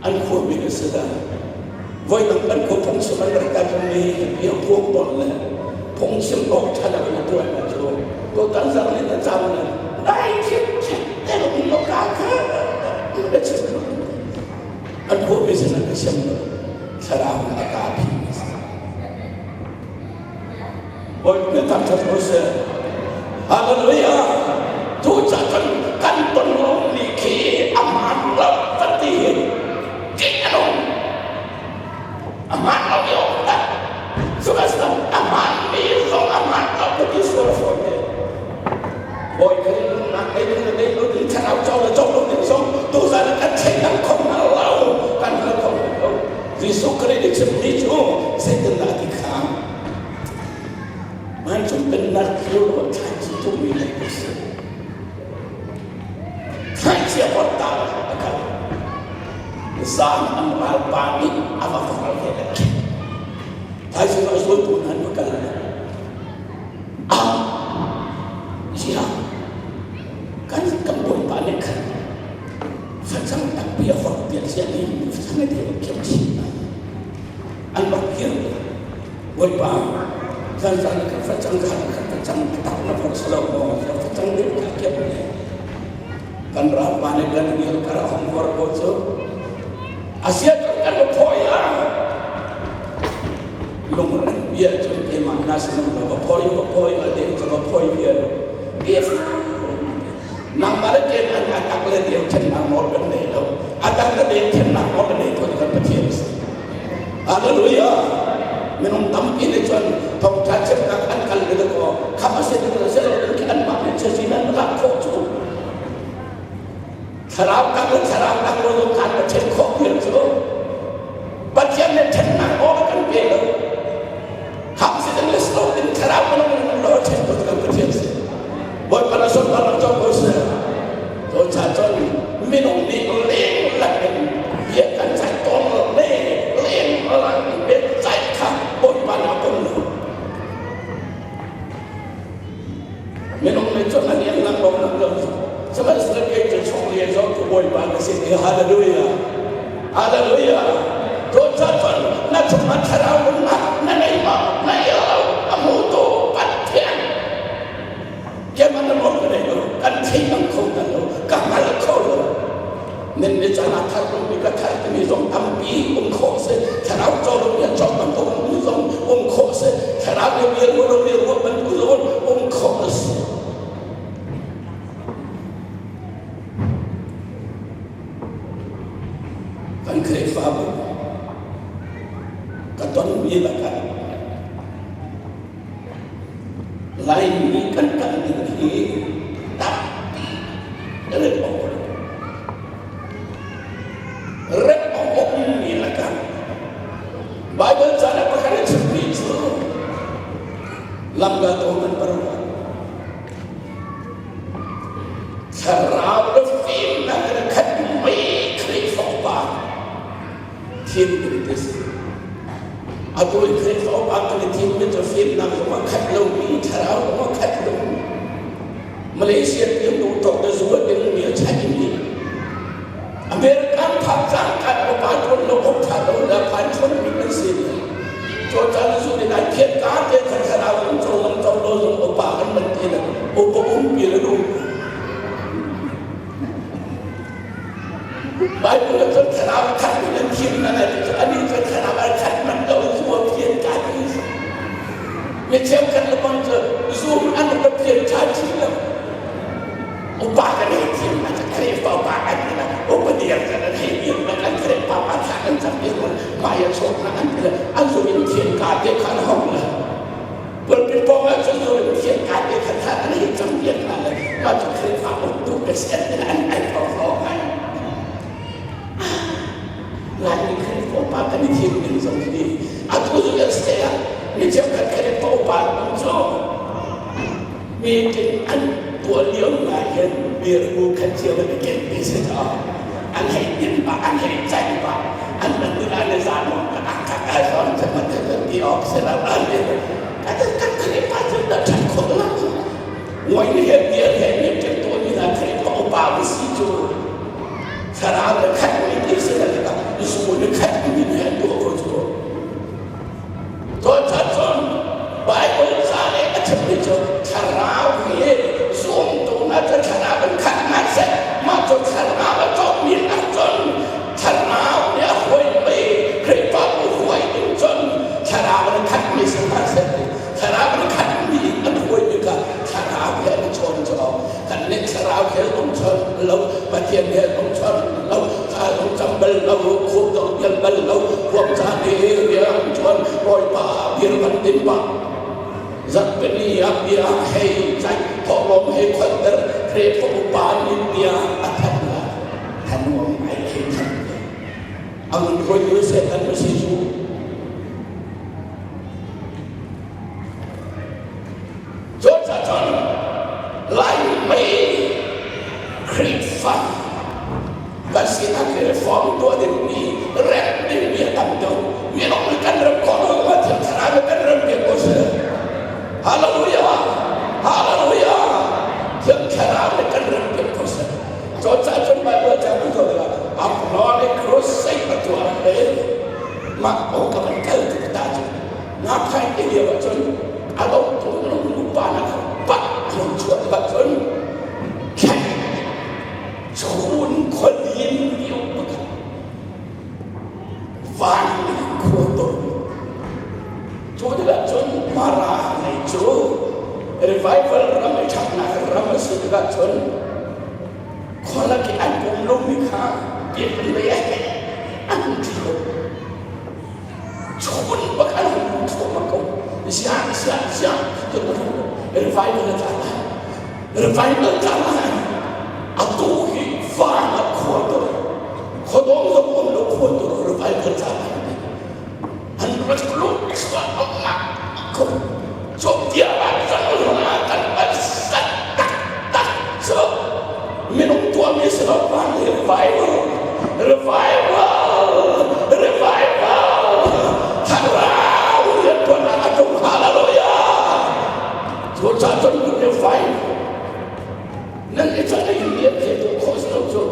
an khua mi ka si dah voi dang kan khua phungchim an rak kai mi bia phuang ton le phungchim awk ṭha lo in a tuan na cu ko tan zar nih na cam le dai khit khit te lo lo ka kha na chim an khua mi sin an ka siam lo thlarau na ka phi Bawi na thangṭhat ko seh. Hallelujah! Tu ca cun kan ton lomi khi a hmaan lo kan ti hi ṭih a nung. A hmaan lo i awk tak. Sihmanhsehlaw a hmaanmi zong a hmaan lo ka ti sual fawn te. Bawi kan nunnak ei ding le ei lo ding thlarau co le co lo ding zong tuzan ah kan thleidang kho hna lo. Kan hngal kho hna lo. Jesuh Khrih nih chimmi cu zeitindah a ti kha? Vancung pennak cu thlaici tuhmi bantuk a si. Thlaici a hawt ta a kal. Zan an ralpa nih a va faral ve le. Thaizing ah zultu hna an va kal. Ah, ziah, kan kan bawipa nih khan facang tampi a hawt piak cia mi facang a deu khiam chin an rak kir. Bawipa, zanzan kan facang khan kan facang a tak na phor salo maw facang deuh kha kiap le kan ralpa nih kan ngil kar a hong vor ko cu asia cu kan phawi la lungren bia cu keimah na sin lo va phawi va phawi a deu cu va phawi bia bia nangmah le keimah a tak le deu thennak nawl kan nei lo a tak le deu thennak nawl kan nei to kan Pathian si Hallelujah! Minung tampi nih cun thawngṭha chimnak an kal ve ko. Kham a si ding le si lo ding khi anmah nih cazin an lak khawh cu. Thlarau tak le thlarau tak lo zong khan na ṭhen khawh vial cu. Pathian nih ṭhennak nawl a kan pe lo. Kham si ding le si lo ding thlarau minung in lo a ṭhen ko kan Pathian si. Bawipa na sunparnak cawk ko seh. Cu ca cun minung nih leng lak in bia kan ceih tawn lo le leng lak in bia ceih kha Bawipa nih a pom lo. Minung nih cun an iang lang lo lang lo. Sihmanhsehlaw kei cu chung lian zong cu Bawipa na sin i hallelujah. Hallelujah. Cu ca cun na chungah thlarau nunnak na tonmi lakah Laimi kan kal ning hi tampi rem awk lo. Rem awk a ummi lakah Baibal ca le pakhat a chimmi cu lamkaltu man paruk thlarau le fimnak in a khat mei Khrihfa upa thim ding ti si. Atu i Khrihfa upa kan i thimmi cu fimnak zong a khat lomi, thlarau zong a khat lomi, Malaysia tiang duh tawk le zu a dingmi a chaimi, American phak cangkat upa ṭuan lo awk ṭha lo le phan ṭhawnmi kan si. Cucaah zu nih ai phiat ka te khan thlarau zong co zong co lo zong upa kan man ti le upa umpi le um. Bible ah cun thlarau a khat mi nan thim na lai ti anih cu thlarau a khat man lo zu a phian ka ti. Mi cheukhat le bang cu zum an ka phian ṭha ṭhi lo. Upa kan hei thim na Khrihfa upa kan ti na upa dir kan an hei dir na kan Khrihfa pa thla kan cam ti mun mai a chok na an ti an zum in thian ka te khan hong la pulpit pawng ah cun zum in thian ka te khan khan an hei cam piak na le ma cu Khrihfa uktu president in an ai phorhlaw ngai Laimi Khrihfa upa kan i thim ning zong hi atu zu kan se ah mi cheukhat Khrihfa upa cu Meeting an tuah lio hna hin mirbu khat cio an i ken ti si caah an hei din pah, an hei caih pah, an man an i zan ka ka ka zawn cu man kan ti awk si lo an ti. Ka kan Khrihfa cu na ṭhat khawh lo. Ngoi ni he bia he meeting tuah mi hna Khrihfa upa va si cu thlarau le khat mi ti si le ka zu le khat mi he tuah ko cu. Cucaah Baibal ca le a chimmi cu thlarau hi zumtu hna cu thlarau in khat hna seh. Mah cu thlarau a cawkmi ahcun thlarau nih a hruaimi Khrihfabu hruai ding cun thlarau in khatmi si hna seh ti thlarau in khatmi an hruaimi kha thlarau he an i chawn cu kan nih thlarau he um chawn lo Pathian he um chawn lo thla zong cam bal lo khup zong pial bal lo huam ca te riang chuan bawipa bir ban din pa zarhpini ah bia hei caih thawhlawm hei kholter Khrihfa upa nih bia a thanh la thanuam ai hei thanh ang hruaitu Satan si cu Cucaah Laimi Khrihfa kan sinak hi reform tuah dingmi remh dingmi a tam deuh. Minung nih kan remh khawh lo ma Thiang Thlarau nih kan remh piak ko seh. Hallelujah! Hallelujah! Thiang Thlarau nih kan remh piak ko seh. Cucaah cun Bible cang kan zoh tikah Apollo crusade a tuah le mah ko ka van kal tuk ta cu Ngaphai te lio ahcun a dohtu minung nupa na kha pat a hung chuah tikah cun khen chun khualin lio pakhat van khua to cu tikah cun Mara lei cu revival ram i ṭhatnak ram a si tikah cun khualak i an um lomi kha biakinn lei ah an ṭi Chun bak an hung thluahmah ko. Ziah, ziah, ziah ti an hung revival a tla lai. Revival tla lai. Atu hi van ah khua tur. Khuadawm zong um lo khua tur revival tla lai. An rak luh thluahmah ko. Cawpia ah kan ra kan ban sat taktak cu minung tuahmi si lo van revival revival revival thlarau riantuannak a tlung hallelujah cucaah cun revival nan i chan in lian the tu khawh si lo cu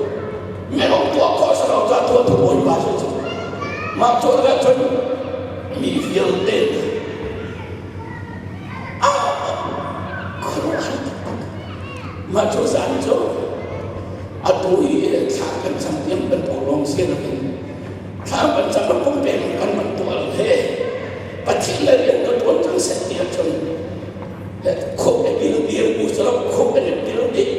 minung tuah khawh si lo ca tuah tu bawipa si cu mah cu cun mi vialte khuaruahhar taktak. Mah cu zan cu atu i thla kan cam tiang bantuk lawng si loin thla kan cam a pumpek kan bantuk al he Pathian le rian ka tuan cang seh ti ahcun khuk e bil dir bu cu khuk an i bil dih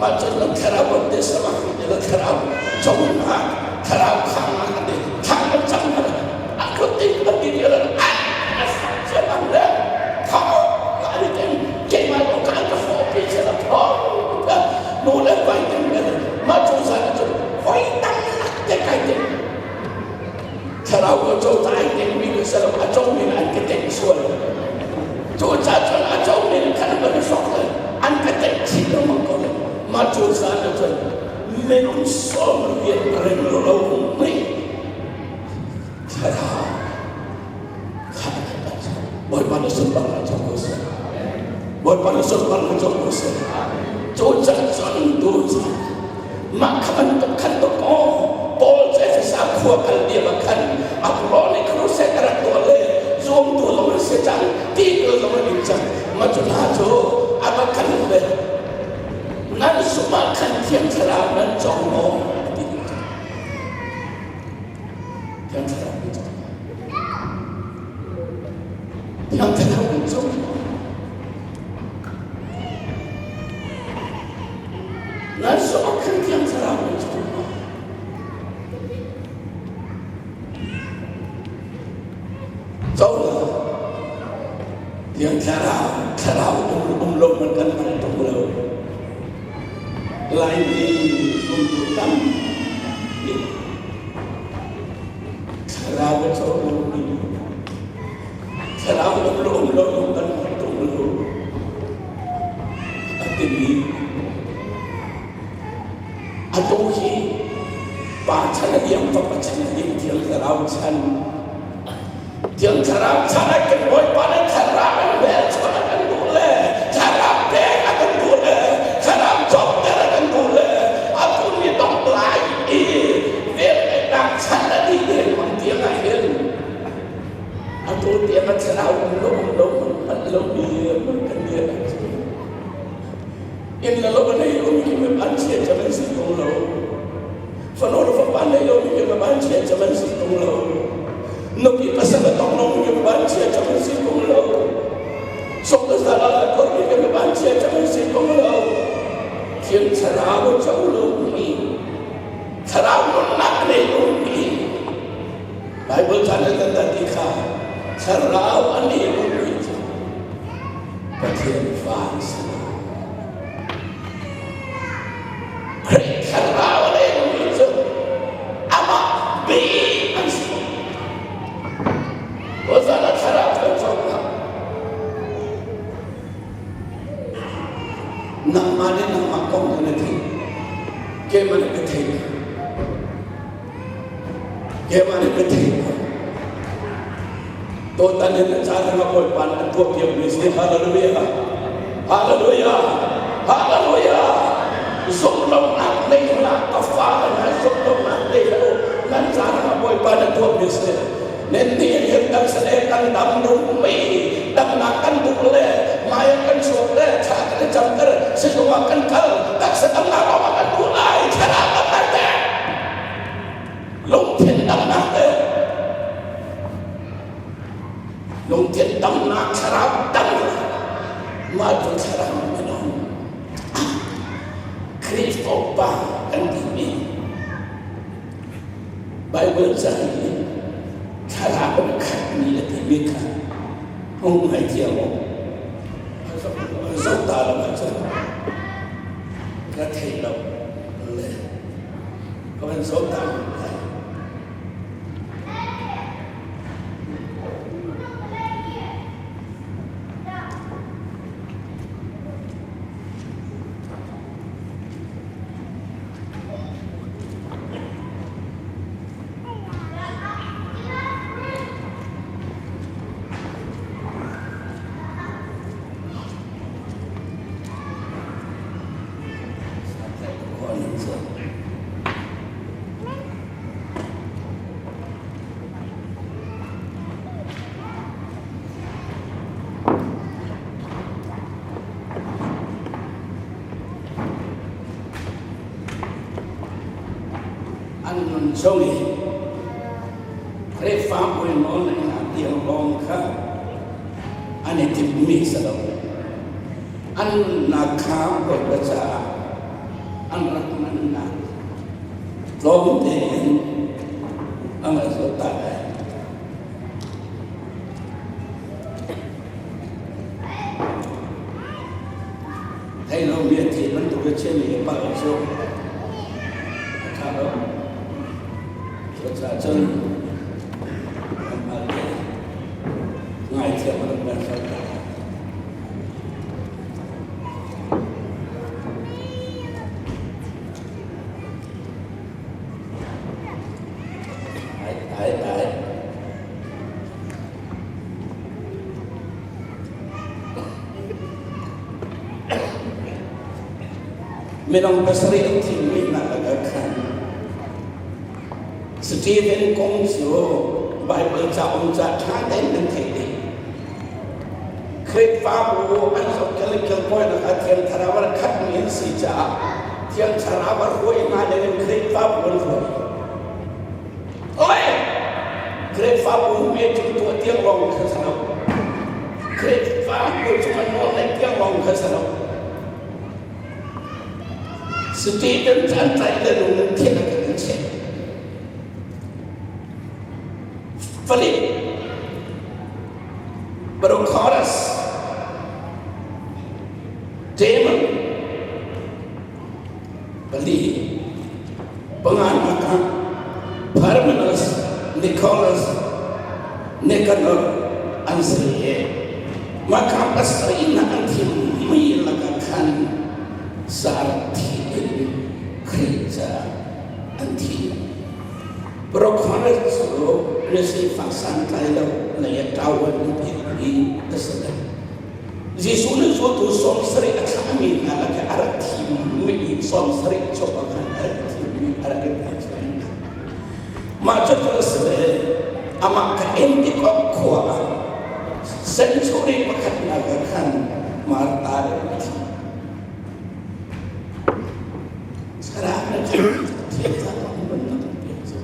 mah cun na thlarau an te sama la thlarau chong hna thlarau khang hna an ti thla kan cam hna a kut tin a ti co ta ai tengmi ka si lo, a comi an ka teng sual. Cucaah cun a comi khan an ka sok le an ka teng chin lengmang ko le mah cu zan ah cun minung 18 reng lo mei thlarau kha Bawipa na sunparnak cang ko seh. Bawipa na sunparnak cang ko seh. Cu can cun tu mah kha bantuk khan to ko Paul cu Efesa khua kal lio ah khan Apollo nih crusade a rak tuah le zuamtu zong an si cang ti zong an in cang mah cu hna cu a va kal le nan sumah khan thiang thlarau nan cong maw ti thiang thlarau nan cong thiang thlarau nan cong nan sumah khan thiang thlarau nan cong maw Cohla tiang thlarau thlarau um lo man kan hman tuk lo. Laimi zumtu tam thlarau a co lo mi thlarau um lo um lo kan hman tuk lo. A timi Atu hi pa chan a liam, fapa chan a liam, Thiang Thlarau chan. Thiang Thlarau chan ah kan Bawipa nih Thlarau in velchuah a kan duh le Thlarau pek a kan duh le Thlarau cawmter a kan duh le atu ni dong lai i velngeihnak chan a dih dengmang tiang ah hin atu tiang a Thlarau um lo um lo hngalh lo mi mun kan dir ahcun Inn le lo a nei lomi khi mi vanchiat cem an si tung lo. Fano le fapa nei lomi khi mi vanchiat cem an si tung lo. Nupi pasal a tong lomi khi mi vanchiat cem an si tung lo. Song le zal a kormi khi mi vanchiat cem an si tung lo. Thiang Thlarau a co lomi, Thlarau nunnak a nei lomi, Bible caan ah kan ti kha Thlarau a nei lomi cu Pathian fa an si lo. Khrih thlarau a lengmi cu amah bi an si lo. Hosanna thlarau kan cawk Nangmah le nangmah kong kha na theih. Keimah nih ka thei lo. Keimah nih ka thei lo. Tutan in caan ah Bawipa nih an tuahpiakmi si. Hallelujah. Hallelujah. Hallelujah. Zumhlonak nei hlah ka fa hna zumhlonak nei hlah u. Nan caan ah Bawipa nih tuahmi si. Nan nih hin kan sale kan dam duhmi damnak kan duh le hmai kan chuak le thla kan i camter sizung ah kan kal taksa damnak lawng ah kan duh lai thlarau damnak te lungthin damnak te lungthin damnak thlarau damnak mah cu thlarau minung Khrihfa pa kan timi Baibal ca i thlarau in khatmi a timi kha hung ngai thiam u. Zoh ta lo ahcun ka thei lo le ka van zoh ta lai. An nun chung i Khrihfabu in nawlngeihnak tiang lawng kha an i timhmi si lo. An nunnak kha Bawipa caah an rak nunnak tlawm tein a ngaihzawt ta lai. Thei lomi a thih bantuk a chiami hi palh cu a ṭha lo. Cucaah cun Thiang a rak kan hal ta. Ai ai ai. Minung pasarih an thimmi hna lakah khan Stephen kong cu Baibal cauk ca ṭha tein nan theih dih. Khrihfabu an zohkel i kilkawinak ah Thiang Thlarau a rak khatmi an si caah Thiang Thlarau a hruai hna dingin Khrihfabu an hruai. Oi! Khrihfabu meeting tuah tiang lawng kha si lo. Khrihfabu cungah nawl neih tiang lawng kha si lo. Stephen cu an tlaih le lung in thil a kan cheh. Philip, Prochorus, Damon, pali, panganak ah Parmenas, Nicholas, Nicanor an si i mah pasarih in an thimmi lakah khan sar thi in Khrih caah an thi. Prochorus cu misifak santlai lo lei a ṭauan mi a si lo. Jesuh nih zultu 70 a thlahmi hna lakah a rak thimmi 70 chung ah khan a rak thimmi a rak i tel. Mah cu cu a si ve. Amah ka en tikah khua ah century pakhatnak ah khan Martha le a thi. Sarak le thiam ca lawng bantuk piak cu.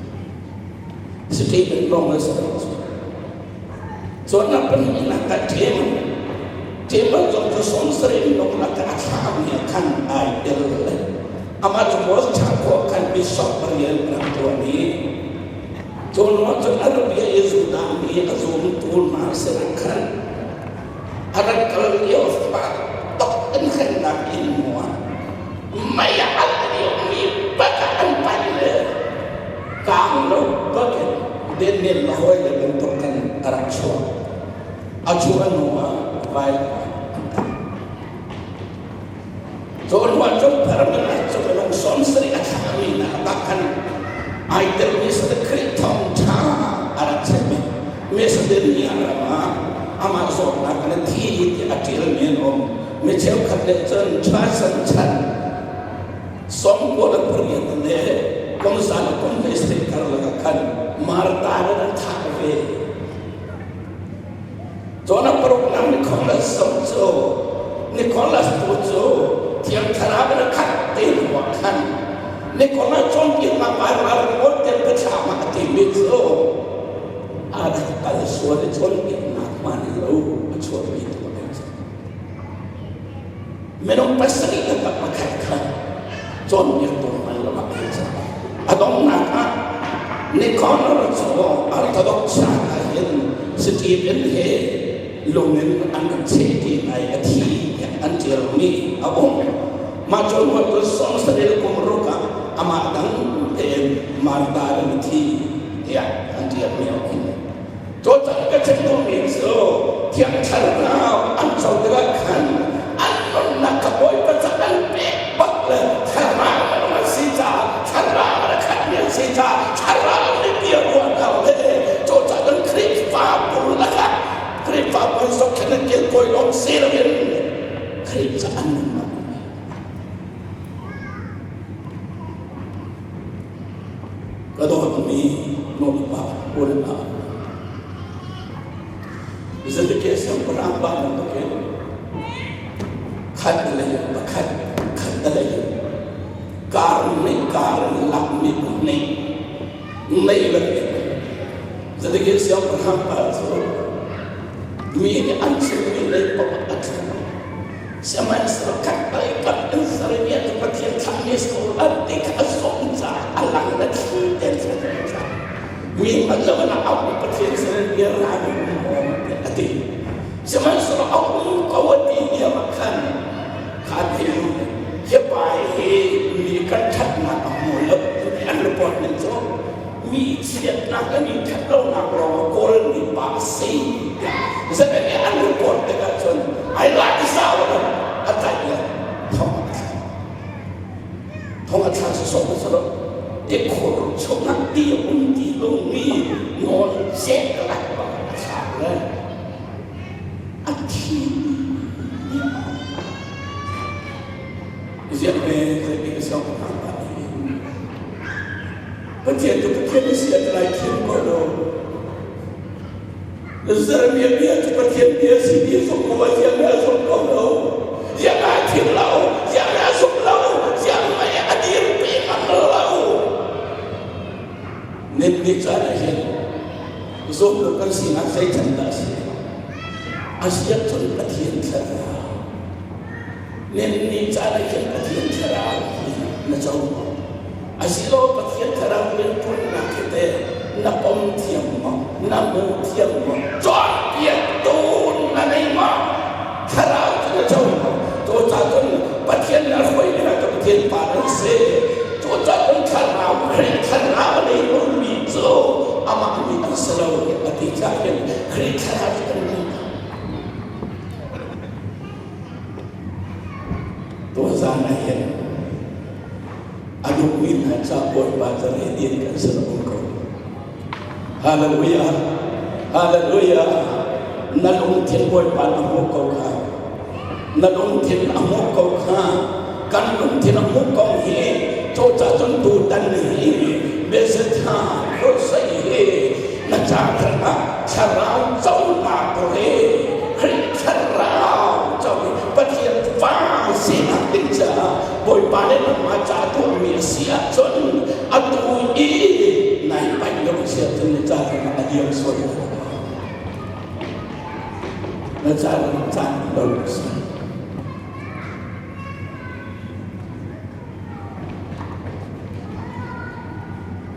Stephen lawng a si lo cu. Cun a pahnihnak ah Ṭeman. Ṭeman zong cu 70 minung lakah a thlami ah khan ai tel. Amah cu Moses ṭha khawh khan bishop rian a rak ṭuan i cu hnuah cun a nupi a Judah mi a zumtu hna sinah khan a rak kal lio fak tok in hremnak inn hnuah mei a alh liomi bak ah an paih le kaang lo bakin Daniel le hawile bantuk khan a rak chuak. A chuah hnuah vailam ah an tah. Cu hnuah cun Parmenas cu minung 70 a thlahmi hna lakah khan ai telmi sal Khrih thawngṭha a rak chimmi Macedonia ram ah amah zawtnak in a thi tiah a ṭialmi an um. Mi cheukhat nih cun Trajan chan 98 le kum za le kum 17 karlak ah khan Marta in an thah ve. Cun a paruknak Nicholas zong cu Nicholas tu cu Thiang Thlarau in a khat te hnuah khan Nicholas cawnpiaknak Baibal report te biathlam ah a timi cu a rak kal sual i cawnpiaknak hmaan lo a chuahpi tu a si. Minung pasarih lakah pakhat kha cawnpiaktu hman lo ah an cang. A donghnak ah Nicanor cu Orthodox ah hin Stephen he lung in an rak cheh ti ngai a thi tiah an ṭialmi a um. Mah cu hnuah cun 90 kum ruk ah amah dang tein Martha in a thi tiah an ṭialmi a um. Tutan ka chim duhmi cu Thiang Thlarau an co tikah khan an nunnak kha Bawipa ca an pek bak le Thlarau minung an si caah Thlarau in a khatmi an si caah Thlarau nih bia ruahnak le cucaah cun Khrihfabu lakah Khrihfabu an zohkhenh an kilkawi lawng si loin Khrih ca an nunnak Ka dawtmi nulepa unau Zedekiah siangpahrang pa bantukin khat lei in pakhat khat lei in kar nih kar in lakmi nih nei bantuk Zedekiah siangpahrang pa cu mi nih an chimmi lei paoh a thleng. Sihmanhsehlaw khat lei kap in Jeremiah cu Pathian thlahmi a si ko an ti kha a zumh caah a lang le thli tein thla mi hngal lo in a auh i Pathian sin in bia ra ding maw tiah a ti. Sihmanhsehlaw a um ko a ti lio ah khan kha thil hi pa hi mi kan ṭhatnak a hmu lo ti an report ning cu mi chiatnak le mi ṭhatlonak lawng a kawlmi pa a si tiah Zedekiah. Ziah me zei siangpahrang pa nih Pathian cu Pathian a si a ti lai thiam ko lo. Jeremiah bia cu Pathian bia si ti zumh ko a ziah me a zumh ko lo. Ziah me a thim lo. Ziah me a zumh lo. Ziah me a dirpi ngam lo. Nin ni caan ah hin zumh lo kan sinak zei can dah a si? A si ahcun Pathian thlarau. Nin ni caan ah hin Pathian thlarau hi na co maw? Asilo Pathian thlarau rianṭuannak hi teh na pom thiam maw? Na hmu thiam maw? Cawnpiaktu na nei maw? Thlarau cu na co maw? Cucaah cun Pathian na hruai dingah cu Pathian pa nan si. Cucaah cun thlarau Khrih thlarau a nei lomi cu amah mi an si lo a ti caah hin Khrih thlarau cu kan nei. Tuzaan ah hin a duhmi hna ca Bawipa cu redi in kan ser um ko. Hallelujah! Hallelujah! Na lungthin Bawipa na hmuh ko kha. Na lungthin a hmuh ko kha. Kan lungthin a hmuh ko hi cucaah cun tutan hi message crusade hi na ca ah thlarau conak le Khrih thlarau co i Pathian fa sinak ding caah Bawipa le nangmah ca tuahmi a si ahcun atu i nai paih lo a si ahcun na ca ah a liam sual lai. Na ca caan lo a si.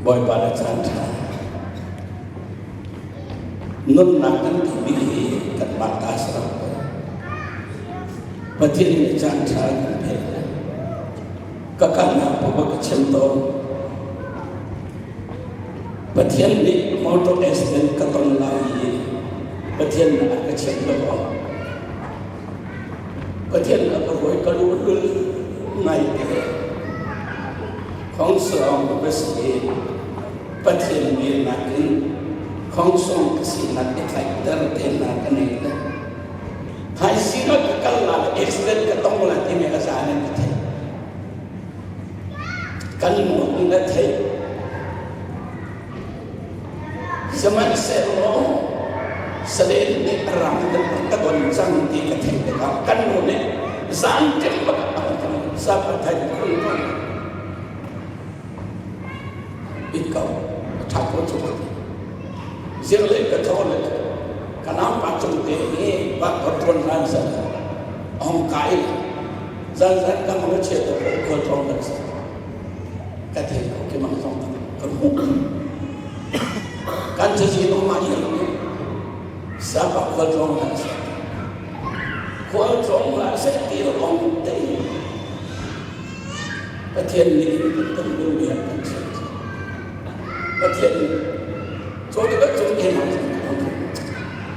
Bawipa le caan ṭha nunnak kan timi hi kanmah ta si lo. Pathian nih caan ṭha kan pek. Ka kalnak paoh ka chim tawn. Pathian nih motor accident ka ton lai i Pathian nih a ka chimh lo. Pathian a ka hawi ka luhlul ngaite. Khongsawng ka si i Pathian velnak in khongsawng ka sinak i tlaihter te hna ka nei le thaizing ah ka kal la le accident ka tong la timi a zan in ka theih. Kan nu in a theih. Sihmanhsehlaw salen nih a ram kan rak ka don cang ti ka theih tikah kan nu nih zanṭim bak a kan sapathain khun ko it ko a ṭha ko cu ka ti zinglei ka tho le ka naupa cung te hi va ka ṭuan hlan san a hung kai zan zan ka mang a chia te ko khual tlawng kan si ka thei lo ke mang zong kan hmuh kan cazin um ah iang nih sapa khual tlawng hlah seh khual tlawng hlah seh ti lawng te Pathian nih kan kan duhmi ah kan chiah Pathian nih cu tikah cung te mang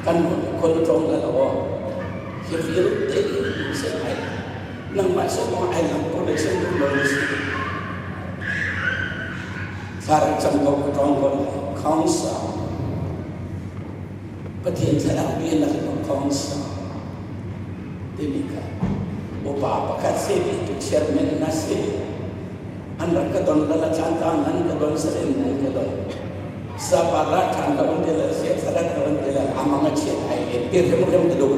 kan khual tlawng la lo hi vialte seh ai nangmah sawh ai lang ko le sem lo na si thlarau cam ko ka tawng ko lai council Pathian thlarau bia na ko council timi kha upa pakhat si tu chairman na si an rak ka don la chan ta nan ka don salen nan ka don sapara than ka on te la sia thara ka on te la amanga chiat ai le tir hem hem ka do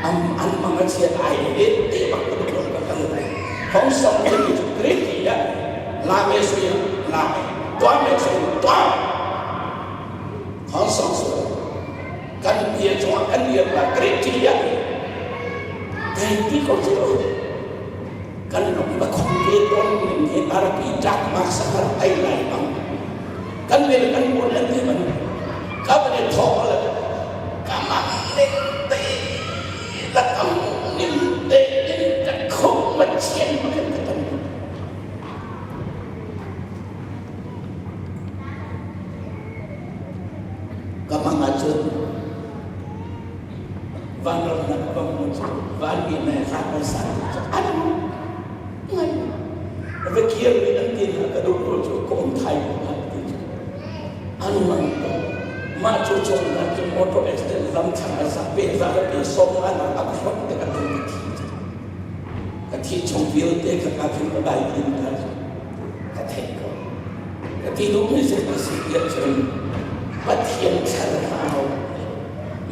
am an mang a chiat ai le te bak ka do ka kal lai khong song te mi chu great ya la me su ya la me tua me su tua khong song su kan bia chung kan bia la great ya kai ti ko chu kan lung ba khong ke ton ning he arapi tak mak sahar ai lai bang kan le kan mun an ti man ka ba le tho la ka mang le te la kam nim te in ta khong ma chian ma kan ka tam ka mang ahcun vanram na ka bang mu cu vanmi ne hlat an san cu an ngai va kir mi an ti hna ka duh ko cu ka um thai ko hna ti cu an mang ko mah cu chung na cu motor accident lam chang a za pe za le pe som an a ka hlot te ka tung ka thi. Ka thi chung vialte kha ka khin ka dai tin ka ka theih ko. Ka ti duhmi cu a si tiah cun Pathian thlarau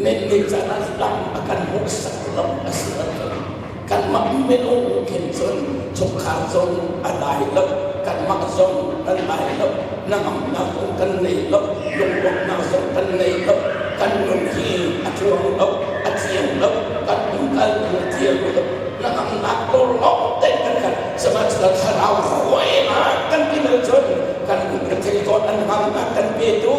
men nih caan ah lam a kan hmuhsak lo a si ahcun kanmah minung khin cun chungkhar zong a dai lo, kanmah zong kan dai lo, hnangamnak zong kan nei lo, lunglawmhnak zong kan nei lo, kan nun hi a tluang lo, a thiang lo, kan umkal ning a thiang lo, hnangamnak lawlawng te kan khat. Sihmanhsehlaw thlarau hruainak kan ti cun kan lungre zawn an hmangnak kan petu,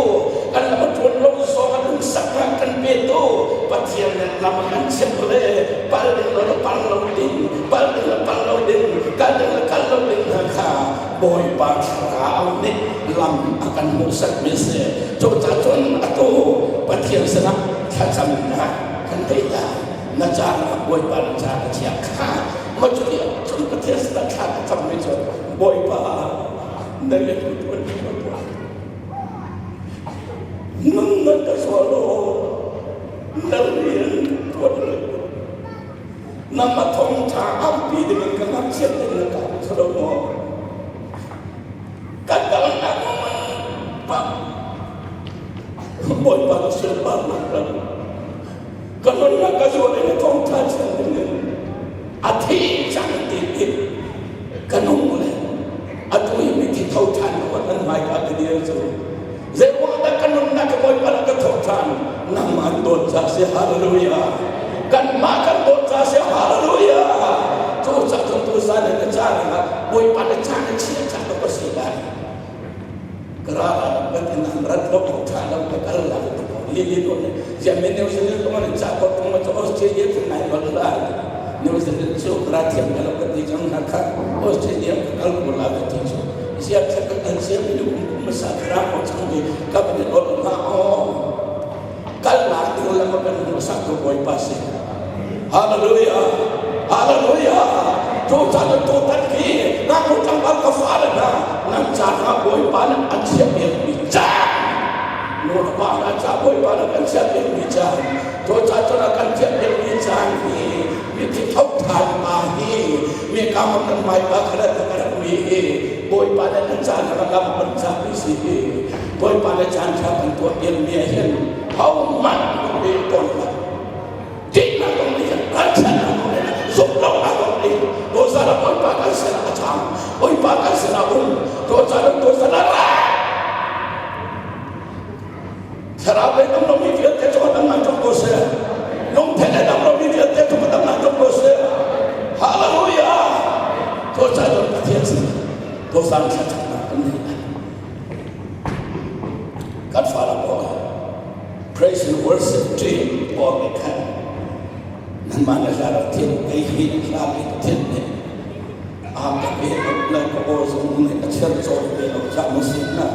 kan lam a ṭuan lo zong a lungsaknak kan petu Pathian nih lam a kan chimh le pal ding lo pal lo ding, pal ding le pal lo ding, kal ding le kal lo ding hna kha Bawipa thlarau nih lam a kan hmuhsakmi a si. Cucaah cun atu Pathian sinah thlacamnak kan ngei lai. Na caan ah Bawipa na caan a chia kha ma cuti cun Pathian sinah thla ka cammi cu Bawipa na rian ka ṭuan ka tuah. Nun na ka zual law na rian ṭuan Nangmah thawngṭha aupi dingin ka ngakchiat in na ka au lo maw? Ka kalnak pa Bawipa na sunparnak ram ka nunnak ka zual in thawngṭha chim dingin a thi cang ti in ka nung le atu hi mithi tho ṭhan lo nan hmaika ka dir cu Zeiruang dah ka nunnak ka Bawipa nih ka thawh ṭhan? Nangmah an dawt ca si hallelujah. Kanmah kan dawt ca si hallelujah. Cu ca cun tu zan in na ca ah Bawipa na ca na chia ca ka si lai. Ka ra kan in an rat lo ko ṭha lo ka kal la ka ko li li ko ne. Zia men New Zealand ko man ca ko tung ma Australia kan nai bal la. New Zealand cu ka ra thiam ka lo ka ti cang na kha Australia ka kal ko la ka ti cu. Zia kha ka kal sia mi kum kum sa kra ko chang mi ka bin ol ma o kal la tu la ma kan mu sa ko boy pa si hallelujah hallelujah tu cha to to tan ki na ko chang bal ka fa la na nan cha na boy pa na an sia pe mi cha no na pa na cha boy pa na kan sia pe mi cha to cha to na kan sia pe mi cha hi mi thi thau than ma hi mi ka man nan mai pa kharat kharat mi hi Bawipa le na caan rak lam kan cah mi si hi Bawipa le caan ṭha kan tuah piak mi ah hin hohmanh lung le tawn hlah tihnak kong nih hin ralchannak kong nih zumhlonak kong nih Bawipa Bawipa kan sinah a cang Bawipa kan sinah um tuah caan tuah caan ra Thlarau lei dam lomi vialte cu dam ngai tuk ko seh. Lungthin lei dam lomi vialte cu dam ngai tuk ko seh. Hallelujah! Cucaah cun Pathian sin tuzaan thlacamnak kan nei lai. Kan fale pawl praise and worship team pawl nih khan nanmah na hla rak thiam kei hi na hla nih Pathian nih a ka pe lo le ka aw zong nih a chir cawn ve lo cah na sin na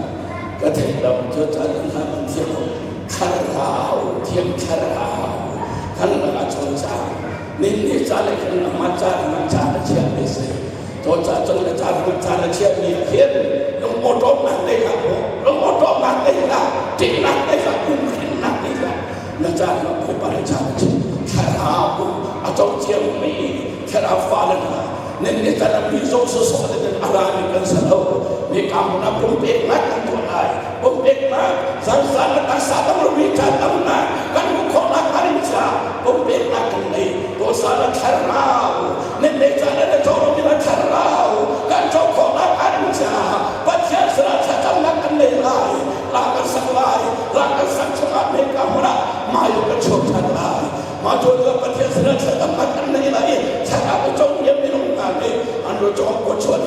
ka theih lo cu caan an hla kan thiam lo thlarau thiam thlarau kan lakah cawn caan nin ni ca le kan nangmah ca nang ca na chiah mi si to ca cun na ca nang ca na chiah mi hin lung awṭawmnak nei hlah mu lung awṭawmnak nei hlah ṭihnak nei hlah lungkhinnak nei hlah na ca na pupa le ca na chim thlarau a co ciami thlarau fale hna nan ni tan mi zo so so le nan ara mi kan sa lo mi kam na pumpek nak kan tuah lai pumpek nak zan zan na taksa tam ro mi cha tam na kan mu kho nak kan cha pumpek nak kan nei to sa na thlarau nan ne cha na na cho ro mi na thlarau kan cho kho nak kan cha Pathian sara thlacam nak kan nei lai la kan sak lai la kan sak chungah me ka hmun ah mayu kan chuak than lai Ma cu Pathian sinah thlacam kan nei lai i thlarau a cong niam minung hna nih an ro cong ko chuah.